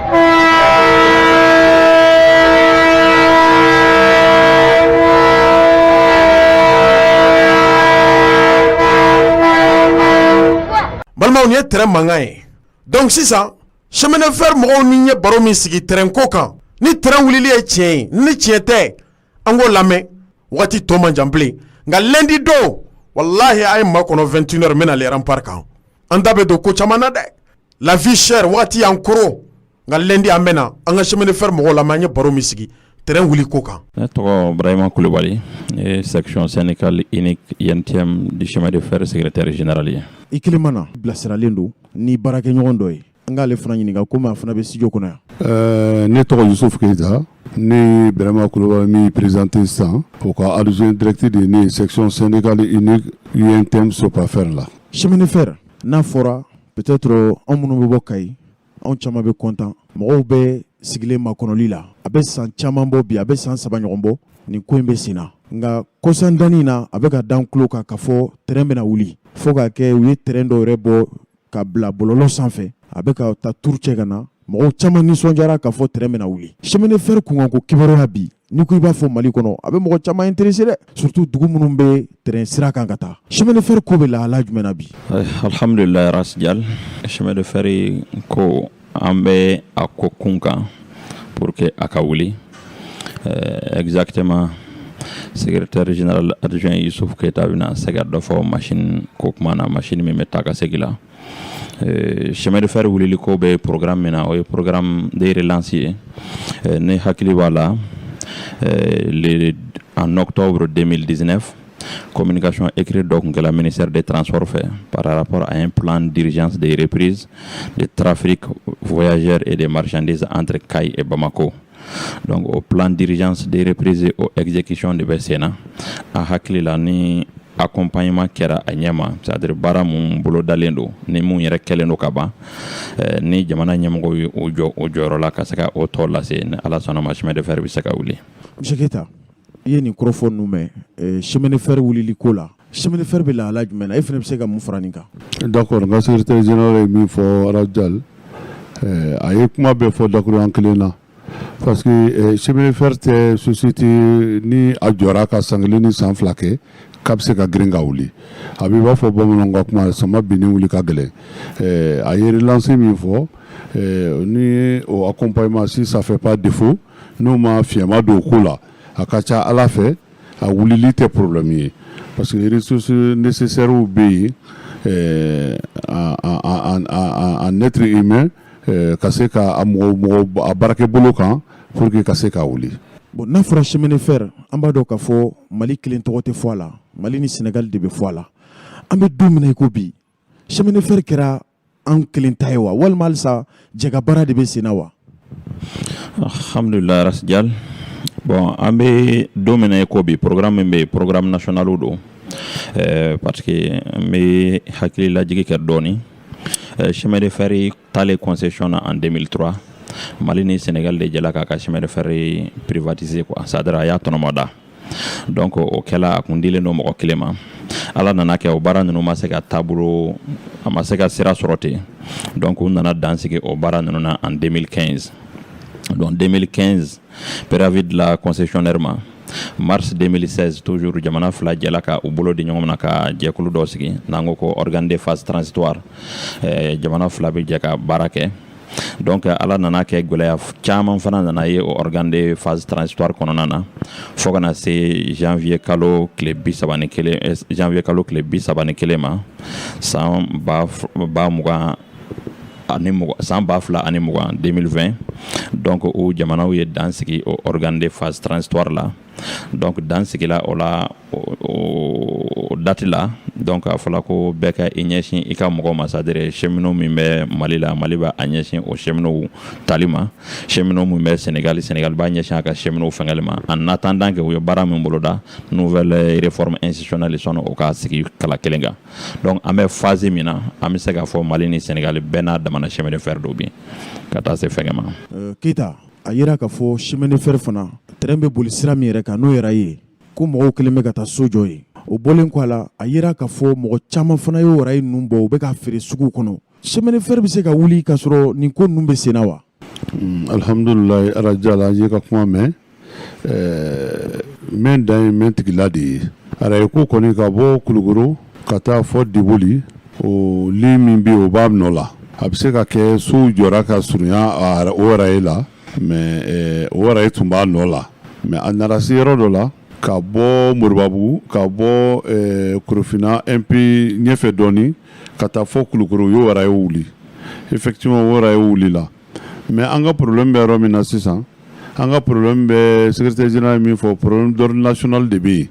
Balimaw, nin ye train mankan ye. Donc sisan, chemin de fer mɔgɔw ni ye baro min sigi train ko kan, ni train wulili ye tiɲɛ ye, ni tiɲɛ tɛ, an k'o lamɛn. Waati tɔ man jan bilen, nka lundi don, walahi, a ye maa kɔnɔ 21 heures, n bɛna le rempart kan. An da bɛ don ko caman na dɛ. La vie chère, waati y'an koro, nka lundi an bɛna an ka chemin de fer mɔgɔw lamɛn, an ye baro min sigi train wuli ko kan. Ne tɔgɔ Ibrahima Kulubali, ne ye section syndicale unique UNTM du chemin de fer secrétaire général ye. I kelen ma na, bilasiralen don ni baarakɛɲɔgɔn dɔ ye. An k'ale fana ɲininka, komi a fana bɛ studio kɔnɔ yan. Ne tɔgɔ Yusuf Keyita. Ne Birama Kulubali min présenté sisan, o ka adjoint direct de ne ye section syndicale unique UNTM Sopafer la. Chemin de fer n'a fɔra, peut-être anw minnu bɛ bɔ Kayi, anw caman bɛ content. Mɔgɔw bɛ sigilen makɔnɔli la, a bɛ san caman bɔ bi, a bɛ san 3 ɲɔgɔn bɔ, nin ko in bɛ sen na. Nka kɔsandanni na, a bɛ ka dan tulo kan k'a fɔ train bɛna wuli, fo k'a kɛ u ye train dɔw yɛrɛ bɔ ka bila bɔlɔlɔ sanfɛ, a bɛ ka taa turu cɛ ka na. Mɔgɔw caman nisɔndiyara k'a fɔ train bɛna wuli. Chemin de fer kunkanko kibaruya bi, n'i ko i b'a fɔ Mali kɔnɔ, a bɛ mɔgɔ caman intéressé dɛ, surtout dugu minnu bɛ train sira kan ka taa. Chemin de fer ko bɛ lahala jumɛn na bi? Alhamdulilayi, Rasjal, chemin de fer ko, an bɛ a ko kun kan pour que a ka wuli. Exactement, secrétaire général adjoint Youssouf Keita bɛna se ka dɔ fɔ machine ko kuma na, machine min bɛ taa ka segin la. Chemin de fer wulili ko bɛ programme min na, o ye programme de relance ye. Ne hakili b'a la, en octobre 2019, communication écrite dɔ tun kɛla ministère des Transports fɛ par rapport à un plan d'urgence de reprise de trafic voyageurs et des marchandises entre Kayes et Bamako. Donc o plan d'urgence de reprise, o exécution de bɛ sen na. A hakili la, ni accompagnement kɛra a ɲɛma, c'est à dire baara mun bolodalen don, ni mun yɛrɛ kɛlen don ka ban, ni jamana ɲɛmɔgɔw ye o jɔ o jɔyɔrɔ la ka se ka o tɔ lase, ni Ala sɔnna ma, chemin de fer bɛ se ka wuli. Monsieur Keita, i ye nin kɔrɔfɔ ninnu mɛn chemin de fer wulili ko la. Chemin de fer bɛ lahala jumɛn na? E fana bɛ se ka mun fara nin kan? D'accord, n ka secrétaire général ye min fɔ, Rajal, a ye kuma bɛɛ fɔ dakuruɲɛ kelen na, parce que chemin de fer tɛ société ni a jɔra ka san 1 ni san 2 kɛ k'a bɛ se ka girin ka wuli. A b'i b'a fɔ bamananw ka kuma, sama binnen wuli ka gɛlɛn. A ye relance min fɔ, ni o accompagnement, si ça fait pas défaut, n'o ma fiɲɛma don o ko la, a ka ca Ala fɛ, a wulili tɛ problème ye, parce que ressources nécessaires bɛ yen en être humain. ka se ka a mɔgɔ mɔgɔ a baarakɛ bolo kan pour que ka se k'a wuli. Bon, n'a fɔra chemin de fer, an b'a dɔn k'a fɔ Mali kelen tɔgɔ tɛ fɔ a la, Mali ni Sénégal de bɛ fɔ a la. An bɛ don min na i ko bi, chemin de fer kɛra an kelen ta ye wa, walima halisa jɛka baara de bɛ sen na wa? Alhamdulilah, Rasjal. Bon, an bɛ don min na i ko bi, programme min bɛ yen, programme national don, parce que n bɛ hakililajigi kɛ dɔɔni. Chemin de fer taalen concession na en 2003, Mali ni Sénégal de jɛla k'a ka chemin de fer privatiser quoi, c'est à dire a y'a tɔnɔmɔda. Donc o kɛla, a kun dilen don mɔgɔ kelen ma. Ala nana kɛ, o baara ninnu ma se ka taabolo, a ma se ka sira sɔrɔ ten. Donc u nana dan sigi o baara ninnu na en 2015. Donc 2015, préavis de la concessionnaire ma. Mars 2016 toujours, jamana fila jɛla ka u bolo di ɲɔgɔn ma ka jɛkulu dɔ sigi n'an ko ko organe de phase transitoire. Jamana fila bɛ jɛ ka baara kɛ. Donc Ala nana kɛ, gɛlɛya caman fana nana ye o organe de phase transitoire kɔnɔna na, fo ka na se janvier kalo tile 31, janvier kalo tile 31 ma, san ba ba mugan ani mugan, san 2020, 2020. Donc o jamanaw ye dan sigi o organe de phase transitoire la. Donc dan sigila o la, o date la. Donc a fɔla ko bɛɛ ka i ɲɛsin i ka mɔgɔw ma, c'est à dire cheminot min bɛ Mali la, Mali b'a ɲɛsin o cheminot tali ma, cheminot min bɛ Sénégal, Sénégal b'a ɲɛsin a ka cheminot fɛngɛli ma, en attendant que u ye baara min boloda, nouvelle réforme institutionnelle, sɔnni o ka sigi kala kelen kan. Donc an bɛ phase min na, an bɛ se k'a fɔ Mali ni Sénégal bɛɛ n'a damana chemin de fer dɔ bi ka taa se fɛngɛ ma. Keyita, a yira k'a fɔ chemin de fer fana, train bɛ boli sira min yɛrɛ kan, n'o yɛrɛ ye ko mɔgɔw kɛlen bɛ ka taa so jɔ ye. O bɔlen kɔ a la, a yira k'a fɔ mɔgɔ caman fana y'o rail ninnu bɔ, u bɛ ka feere sugu kɔnɔ. Chemin de fer bɛ se ka wuli ka sɔrɔ nin ko ninnu bɛ sen na wa? Alhamdulilayi, Arajala, an ye ka kuma mɛn. Mɛn dan ye mɛn tigila de ye. Araye ko kɔni, ka bɔ Kulukoro ka taa fɔ Diboli, o ligne min bɛ yen, o b'a nɔ la. A bɛ se ka kɛ sow jɔra ka surunya o rail la, mais o rail tun b'a nɔ la. Mais a nana se yɔrɔ dɔ la, ka bɔ Moribabugu, ka bɔ Korofina un peu ɲɛfɛ dɔɔni ka taa fɔ Kulukoro, u y'o rail wuli. Effectivement, o rail wulila. Mais an ka problème bɛ yɔrɔ min na sisan, an ka problème bɛ, secrétaire général ye min fɔ, problème d'ordre national de bɛ yen,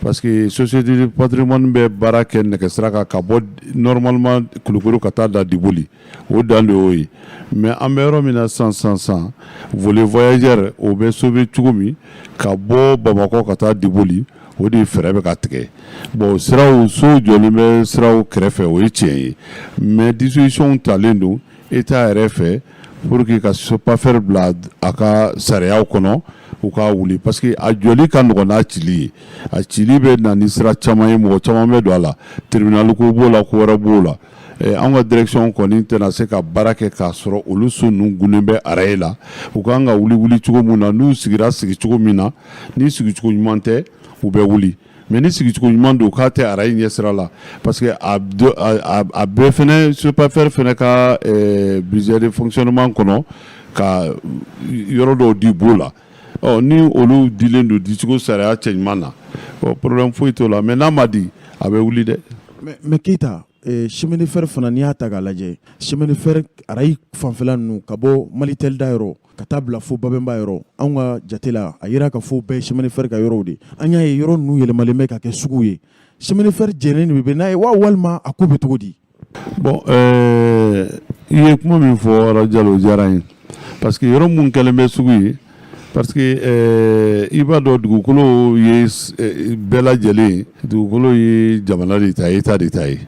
parce que société de patrimoine bɛ baara kɛ nɛgɛsira kan ka bɔ normalement Kulukoro ka taa da Diboli, o dan de y'o ye. Mais an bɛ yɔrɔ min na sisan sisan sisan, volet voyageur, o bɛ sauver cogo min ka bɔ Bamakɔ ka taa Diboli, o de fɛɛrɛ bɛ ka tigɛ. Bon, siraw, sow jɔlen bɛ siraw kɛrɛfɛ, o ye tiɲɛ ye, mais disposition talen don État yɛrɛ fɛ pour que ka SOPAFER bila a ka sariyaw kɔnɔ, u k'a wuli, parce que a jɔli ka nɔgɔn n'a cili ye. A cili bɛ na ni sira caman ye, mɔgɔ caman bɛ don a la, tribunal ko b'o la, ko wɛrɛ b'o la. Anw ka direction kɔni tɛna se ka baara kɛ k'a sɔrɔ olu so ninnu gunnen bɛ araye la. U kan ka wuli wuli cogo min na, n'u sigira sigicogo min na, ni sigicogo ɲuman tɛ, u bɛ wuli. Mais ni sigicogo ɲuman don, k'a tɛ araye ɲɛsira la, parce que a bɛɛ fɛnɛ, SOPAFER fɛnɛ ka budget de fonctionnement kɔnɔ, ka yɔrɔ dɔw di b'o la. Ɔ ni olu dilen don dicogo sariya cɛ ɲuman na, bon, problème foyi t'o la. Mais n'a ma di, a bɛ wuli dɛ. Mais Keyita, chemin de fer fana, n'i y'a ta k'a lajɛ, chemin de fer arayi fanfɛla ninnu, ka bɔ Malitel da yɔrɔ ka taa bila fo Babɛnba yɔrɔ, anw ka jate la, a yira ka fɔ bɛɛ ye chemin de fer ka yɔrɔw de. An y'a ye yɔrɔ ninnu yɛlɛmalen bɛ ka kɛ sugu ye. Chemin de fer jɛnnen de bɛ n'a ye wa, walima a ko bɛ cogo di? Bon, i ye kuma min fɔ, Arajalo, o diyara n ye, parce que yɔrɔ mun kɛlen bɛ sugu ye, parce que i b'a dɔn, dugukolo ye bɛɛ lajɛlen, dugukolo ye jamana de ta ye, État de ta ye.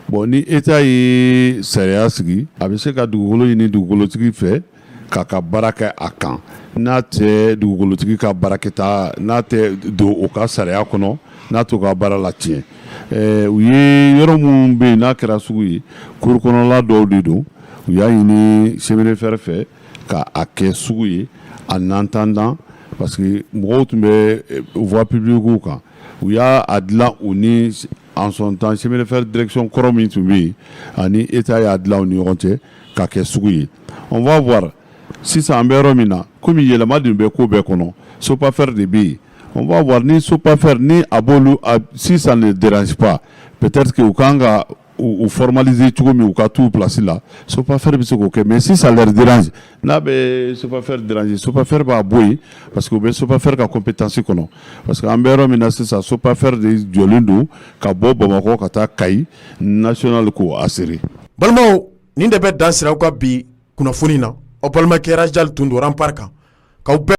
Bon, ni État ye sariya sigi, a bɛ se ka dugukolo ɲini dugukolotigi fɛ k'a ka baara kɛ a kan, n'a tɛ dugukolotigi ka baarakɛta, n'a tɛ don o ka sariya kɔnɔ, n'a t'o ka baara la tiɲɛ. U ye yɔrɔ minnu bɛ yen n'a kɛra sugu ye, kuru kɔnɔla dɔw de don, u y'a ɲini chemin de fer fɛ ka a kɛ sugu ye en attendant, parce que mɔgɔw tun bɛ voie publique kan. U y'a a dilan u ni, en son temps, chemin de fer direction kɔrɔ min tun bɛ yen ani État y'a dilan u ni ɲɔgɔn cɛ ka kɛ sugu ye. On va voir sisan an bɛ yɔrɔ min na, komi yɛlɛma de bɛ ko bɛɛ kɔnɔ, SOPAFER de bɛ yen. On va voir ni SOPAFER ni a b'olu, si ça ne dérange pas, peut-être que u kan ka u formaliser cogo min, u ka t'u place la, Sopafer bɛ se k'o kɛ. Mais si ça leur dérange, n'a bɛ Sopafer déranger, Sopafer b'a bɔ yen, parce que u bɛ Sopafer ka compétence kɔnɔ. Parce que an bɛ yɔrɔ min na sisan, Sopafer de jɔlen don ka bɔ Bamakɔ ka taa Kayi national k'o assurer. Balimaw, nin de bɛ dan sira aw ka bi kunnafoni na. Aw balimakɛ Rajal tun don Rempart kan k'aw bɛɛ.